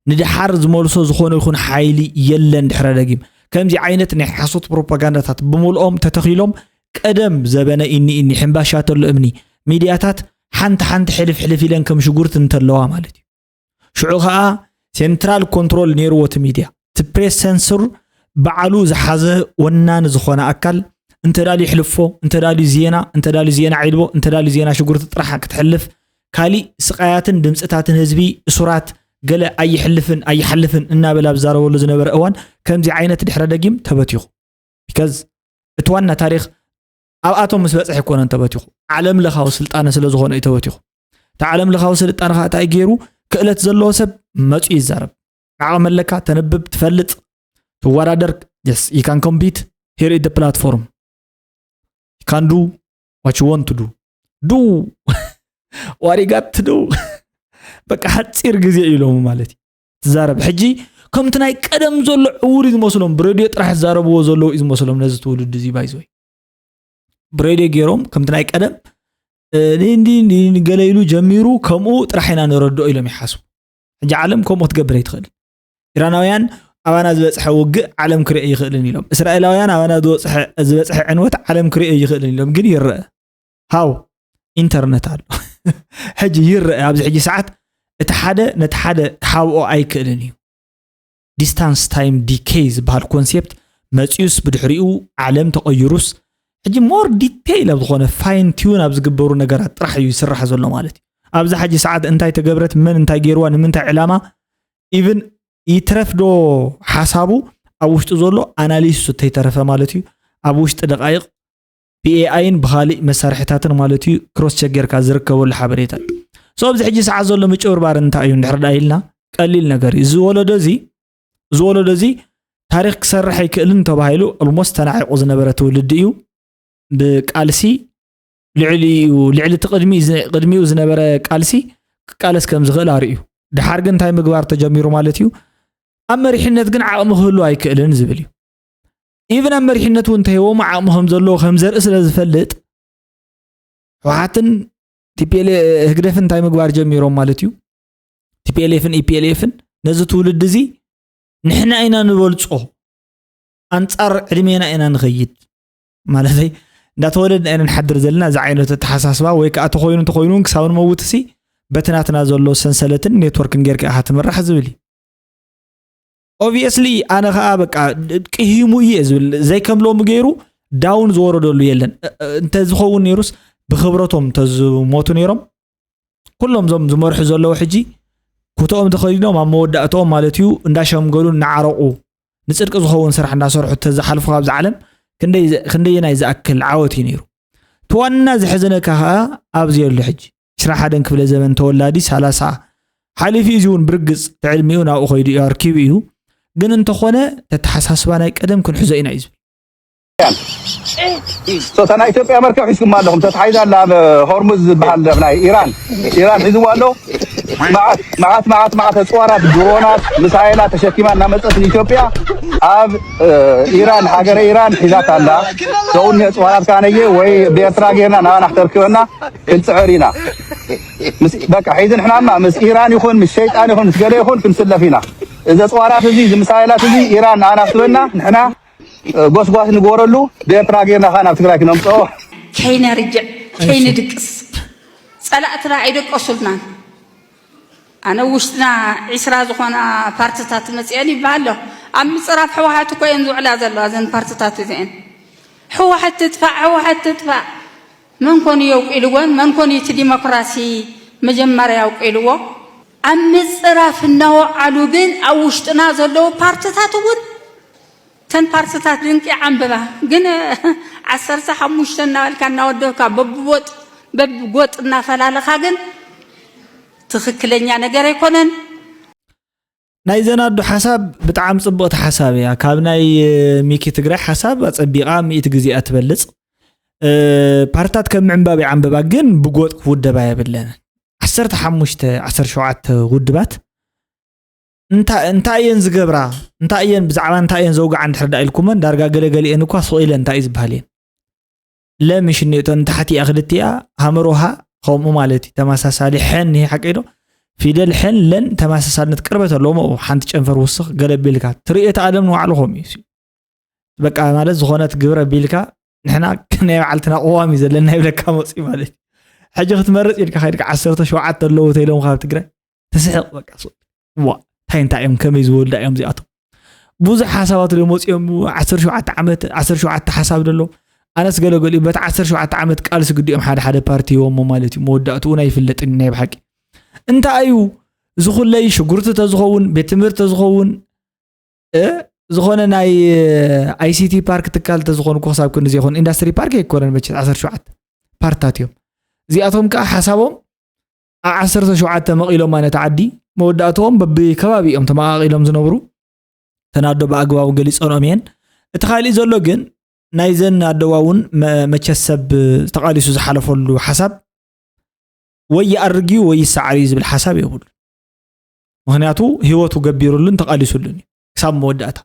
ንደሓር ዝመልሶ ዝኾነ ይኹን ሓይሊ የለን ድሕረ ደጊም ከምዚ ዓይነት ናይ ሓሶት ፕሮፓጋንዳታት ብምልኦም ተተኺሎም ቀደም ዘበነ ኢኒ ኢኒ ሕምባሻ ተሎ እምኒ ሚድያታት ሓንቲ ሓንቲ ሕልፍ ሕልፍ ኢለን ከም ሽጉርቲ እንተለዋ ማለት እዩ ሽዑ ኸዓ ሴንትራል ኮንትሮል ነይርዎ እቲ ሚድያ እቲ ፕሬስ ሰንሱር በዓሉ ዝሓዘ ወናኒ ዝኾነ ኣካል እንተዳልዩ ይሕልፎ እንተዳልዩ ዜና እንተዳልዩ ዜና ዒልቦ እንተዳልዩ ዜና ሽጉርቲ ጥራሕ ክትሕልፍ ካሊእ ስቃያትን ድምፅታትን ህዝቢ እሱራት ገለ ኣይሕልፍን ኣይሓልፍን እናበለ ኣብ ዝዛረበሉ ዝነበረ እዋን ከምዚ ዓይነት ድሕረ ደጊም ተበቲኹ ቢካዝ እቲ ዋና ታሪኽ ኣብኣቶም ምስ በፅሐ ኣይኮነን ተበቲኹ፣ ዓለም ለኻዊ ስልጣነ ስለ ዝኾነ እዩ ተበቲኹ። እቲ ዓለም ለኻዊ ስልጣነ ከዓ እንታይ ገይሩ? ክእለት ዘለዎ ሰብ መፁ ይዛረብ፣ ዓቕሚ ኣለካ፣ ተንብብ፣ ትፈልጥ፣ ትወዳደር፣ yes you can compete, here is the platform, you can do what you want to do, do what you got to do. በቃ ሓፂር ግዜ እዩ ኢሎሙ ማለት እዩ ትዛረብ። ሕጂ ከምቲ ናይ ቀደም ዘሎ ዕውር እዩ ዝመስሎም፣ ብሬድዮ ጥራሕ ዝዛረብዎ ዘለዉ እዩ ዝመስሎም ነዚ ትውልዲ እዚ ባይዘወይ። ብሬድዮ ገይሮም ከምቲ ናይ ቀደም እንዲ ገለ ኢሉ ጀሚሩ ከምኡ ጥራሕ ኢና ንረድኦ ኢሎም ይሓስቡ። ሕጂ ዓለም ከምኡ ክትገብር ኣይትኽእልን። ኢራናውያን ኣባና ዝበፅሐ ውግእ ዓለም ክሪኦ ይኽእልን ኢሎም። እስራኤላውያን ኣባና ዝበፅሐ ዕንወት ዓለም ክሪኦ ይኽእልን ኢሎም። ግን ይረአ ሃው ኢንተርነት ኣሎ። ሕጂ ይረአ ኣብዚ ሕጂ ሰዓት እቲ ሓደ ነቲ ሓደ ክሃብኦ ኣይክእልን እዩ። Distance time decay ዝበሃል ኮንሴፕት መፂኡስ ብድሕሪኡ ዓለም ተቐይሩስ ሕጂ more detail ኣብ ዝኾነ fine tune ኣብ ዝግበሩ ነገራት ጥራሕ እዩ ይስራሕ ዘሎ ማለት እዩ። ኣብዛ ሕጂ ሰዓት እንታይ ተገብረት፣ መን እንታይ ገይርዋ፣ ንምንታይ ዕላማ፣ even ይትረፍ ዶ ሓሳቡ ኣብ ውሽጡ ዘሎ ኣናሊሲስ እንተይተረፈ ማለት እዩ ኣብ ውሽጢ ደቃይቕ ብኤኣይን ብኻሊእ መሳርሕታትን ማለት እዩ ክሮስ ቸክ ጌርካ ዝርከበሉ ሓበሬታ እዩ። So ኣብዚ ሕጂ ሰዓት ዘሎ ምጭብርባር እንታይ እዩ እንድሕር ደኣ ኢልና ቀሊል ነገር እዩ። እዚ ወለዶ እዚ እዚ ወለዶ እዚ ታሪኽ ክሰርሕ ኣይክእልን ተባሂሉ ኦልሞስት ተናዒቑ ዝነበረ ትውልዲ እዩ። ብቃልሲ ልዕሊኡ ልዕሊ እቲ ቅድሚኡ ዝነበረ ቃልሲ ክቃለስ ከም ዝኽእል ኣርእዩ። ድሓር ግን እንታይ ምግባር ተጀሚሩ ማለት እዩ? ኣብ መሪሕነት ግን ዓቕሚ ክህሉ ኣይክእልን ዝብል እዩ። ኢቭን ኣብ መሪሕነት እውን እንተሂቦም ዓቕሚ ከም ዘለዎ ከም ዘርኢ ስለ ዝፈልጥ ህወሓትን ቲፒኤልኤ ህግደፍን እንታይ ምግባር ጀሚሮም ማለት እዩ? ቲፒኤልኤፍን ኢፒኤልኤፍን ነዚ ትውልዲ እዚ ንሕና ኢና ንበልፆ፣ ኣንፃር ዕድሜና ኢና ንኸይድ። ማለተይ እንዳተወለድና ኢና ንሓድር ዘለና እዚ ዓይነት ኣተሓሳስባ ወይ ከዓ ተኾይኑ እንተኾይኑ እውን ክሳብ ንመውትሲ በቲ ናትና ዘሎ ሰንሰለትን ኔትወርክን ጌርካ ኢኻ ትምራሕ ዝብል እዩ። ኦብቪየስሊ ኣነ ከዓ በቃ ቅሂሙ እየ ዝብል ዘይከም ሎሚ ገይሩ ዳውን ዝወረደሉ የለን። እንተዝኸውን ነይሩስ ብክብረቶም እንተዝሞቱ ነይሮም ኩሎም ዞም ዝመርሑ ዘለዉ ሕጂ ኩተኦም ተኸዲኖም ኣብ መወዳእተኦም ማለት እዩ እንዳሸምገሉ እናዓረቑ ንፅድቂ ዝኸውን ስራሕ እንዳሰርሑ ተዝሓልፉ ካብዚ ዓለም ክንደየናይ ዝኣክል ዓወት እዩ ነይሩ። እቲ ዋና ዘሕዝነካ ከዓ ኣብዚ የሉ ሕጂ ዕስራ ሓደን ክፍለ ዘመን ተወላዲ ሰላሳ ሓሊፉ እዚ እውን ብርግፅ ትዕድሚኡ ናብኡ ከይዱ እዩ ኣርኪቡ እዩ። ግን እንተኾነ ተተሓሳስባ ናይ ቀደም ክንሕዞ ኢና እዩ ዝብል። ሶታ ናይ ኢትዮጵያ መርከብ ሒዝኩም ኣለኹም ተታሒዛ ኣላ ኣብ ሆርሙዝ ዝበሃል ናይ ኢራን ኢራን ሒዝዋ ኣሎ። መዓት መዓት መዓት መዓት ኣፅዋራት ድሮናት ምሳይላት ተሸኪማ እናመፀት ንኢትዮጵያ ኣብ ኢራን ሃገረ ኢራን ሒዛት ኣላ። ሰው እኒ ኣፅዋራት ካነየ ወይ ብኤርትራ ጌርና ናባና ክተርክበና ክንፅዕር ኢና። በቃ ሕዚ ንሕናማ ምስ ኢራን ይኹን ምስ ሸይጣን ይኹን ምስ ገለ ይኹን ክንስለፍ ኢና። እዚ ኣፅዋራት እዚ እዚ ምሳይላት እዚ ኢራን ንኣና ክትበና ንሕና ጎስጓስ ንግበረሉ ብኤርትራ ጌርና ከዓ ናብ ትግራይ ክነምፅኦ። ከይነርጅዕ ከይንድቅስ ፀላእትና ኣይደቀሱልናን። ኣነ ውሽጥና ዒስራ ዝኾና ፓርትታት መፅአን ይበሃል ኣሎ። ኣብ ምፅራፍ ህወሓት እኮ እየን ዝውዕላ ዘለዋ እዘን ፓርትታት እዚአን። ህወሓት ትጥፋእ፣ ህወሓት ትጥፋእ። መን ኮን እዩ የውቂልወን? መን ኮን እዩ እቲ ዲሞክራሲ መጀመርያ የውቂልዎ? ኣብ ምፅራፍ እናወዓሉ ግን ኣብ ውሽጥና ዘለዉ ፓርትታት እውን ተን ፓርትታት ድንቂ ዓንብባ ግን ዓሰርተ ሓሙሽተ እናበልካ እናወደብካ በብቦጥ በብጎጥ እናፈላለኻ ግን ትኽክለኛ ነገር ኣይኮነን። ናይ ዘናዱ ሓሳብ ብጣዕሚ ፅቡቕቲ ሓሳብ እያ። ካብ ናይ ሚኪ ትግራይ ሓሳብ ኣፀቢቓ ሚእቲ ግዜ እያ ትበልፅ። ፓርትታት ከም ምዕንባብ ይዓንብባ ግን ብጎጥ ክውደባ የብለንን። ዓሰርተ ሓሙሽተ ዓሰርተ ሸውዓተ ውድባት እንታይ እየን ዝገብራ እንታይ እየን ብዛዕባ እንታይ እየን ዘውግዓ እንድሕር ዳ ኢልኩመን ዳርጋ ገለገሊአን እኳ ስቕ ኢለን እንታይ እዩ ዝበሃል እየን ለምሽ እኒኦተን ንታሕቲ እያ ክልቲኣ ሃመሮሃ ከምኡ ማለት እዩ ተመሳሳሊ ሕን ይሄ ሓቂ ዶ ፊደል ሕን ለን ተመሳሳልነት ቅርበት ኣለዎም ኣብኡ ሓንቲ ጨንፈር ውስኽ ገለ ቢልካ ትርእየት ኣለም ንባዕሉ ከምኡ እዩ በቃ ማለት ዝኾነት ግብረ ቢልካ ንሕና ናይ ባዕልትና ቅዋም እዩ ዘለና ይብለካ መፅኡ ማለት እዩ ሕጂ ክትመርፅ ኢልካ ከይድካ ዓሰርተ ሸውዓተ ኣለዉ ተይሎም ካብ ትግራይ ትስሕቕ በቃ ዋ እንታይ እንታይ እዮም ከመይ ዝበሉ ዳ እዮም እዚኣቶም ብዙሕ ሓሳባት ዶ መፅኦም ዓሰርተ ሸውዓተ ዓመት ዓሰርተ ሸውዓተ ሓሳብ ደሎ ኣነስ ገለገሊኡ በቲ ዓሰርተ ሸውዓተ ዓመት ቃልሲ ግዲኦም ሓደ ሓደ ፓርቲ ሂቦሞ ማለት እዩ መወዳእትኡ ናይ ይፍለጥን ናይ ብሓቂ እንታይ እዩ ዝኹለይ ሽጉርቲ ተዝኸውን ቤት ትምህርቲ ተዝኸውን ዝኾነ ናይ ኣይሲቲ ፓርክ ትካል ተዝኾኑ እኮ ክሳብ ክንዲ ዘይኮኑ ኢንዳስትሪ ፓርክ ኣይኮነን መቸ ዓሰርተ ሸውዓተ ፓርትታት እዮም። እዚኣቶም ከዓ ሓሳቦም ኣብ ዓሰርተ ሸውዓተ መቒሎማ ነቲ ዓዲ መወዳእትኦም በብከባቢ እዮም ተመቓቒሎም ዝነብሩ። ተናዶ ብኣግባቡ ገሊፀንኦም እየን። እቲ ካሊእ ዘሎ ግን ናይዘን ኣደዋ እውን መቸስ ሰብ ተቓሊሱ ዝሓለፈሉ ሓሳብ ወይ ይኣርግ እዩ ወይ ይሰዓር እዩ ዝብል ሓሳብ የብሉ። ምክንያቱ ህይወቱ ገቢሩሉን ተቓሊሱሉን እዩ ክሳብ መወዳእታ።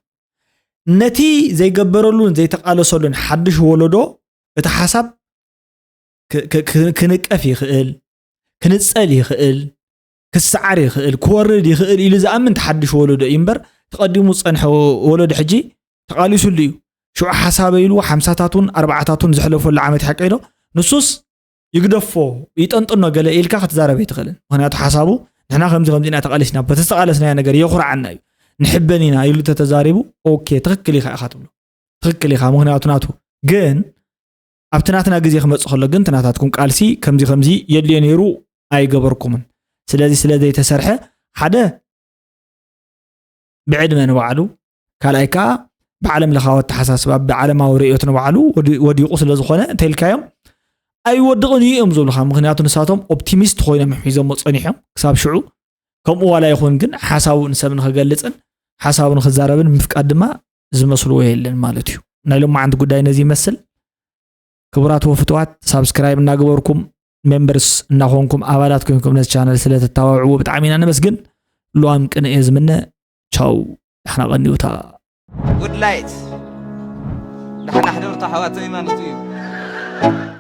ነቲ ዘይገበረሉን ዘይተቓለሰሉን ሓድሽ ወለዶ እቲ ሓሳብ ክንቀፍ ይኽእል፣ ክንጸል ይኽእል፣ ክሰዓር ይኽእል፣ ክወርድ ይኽእል ኢሉ ዝኣምን ሓድሽ ወለዶ እዩ እምበር ተቐዲሙ ዝጸንሐ ወለዶ ሕጂ ተቓሊሱሉ እዩ። ሽዑ ሓሳበ ኢሉ ሓምሳታቱን ኣርባዓታቱን ዘሕለፈሉ ዓመት ሓቀ ኢሎ ንሱስ ይግደፎ ይጠንጥኖ ገለ ኢልካ ክትዛረብ ኣይትኽእልን። ምክንያቱ ሓሳቡ ንሕና ከምዚ ከምዚ ኢና ተቓሊስና በተዝተቓለስናዮ ነገር የኹርዓና እዩ ንሕበን ኢና ኢሉ ተተዛሪቡ ኦኬ ትኽክል ኢኻ ኢኻ ትብሎ ትኽክል ኢኻ ምክንያቱ ናቱ ግን ኣብቲ ናትና ግዜ ክመፅእ ከሎ ግን ትናታትኩም ቃልሲ ከምዚ ከምዚ የድልዮ ነይሩ ኣይገበርኩምን። ስለዚ ስለ ዘይተሰርሐ ሓደ ብዕድመ ንባዕሉ ካልኣይ ከዓ ብዓለም ለኻዊ ኣተሓሳስባ ብዓለማዊ ርእዮት ንባዕሉ ወዲቑ ስለ ዝኾነ እንተኢልካዮም ኣይወድቕን እዩ እዮም ዝብሉካ። ምክንያቱ ንሳቶም ኦፕቲሚስት ኮይኖም እዮም ሒዞሞ ፀኒሖም ክሳብ ሽዑ ከምኡ ዋላ ይኹን ግን ሓሳቡ ንሰብ ንክገልፅን ሓሳቡ ንክዛረብን ምፍቃድ ድማ ዝመስልዎ የለን ማለት እዩ። ናይ ሎማዓንቲ ጉዳይ ነዚ ይመስል። ክቡራት ወፍትዋት ሳብስክራይብ እናገበርኩም ሜምበርስ እናኾንኩም ኣባላት ኮይንኩም ነዚ ቻነል ስለ ተታባብዕዎ ብጣዕሚ ኢና ነመስግን። ሉዋም ቅንኤ ዝምነ ቻው። ዳሕና ቀንዩታ። ጉድ ላይት ዳሕና ሕደርታ ሓዋተይ ማለት እዩ።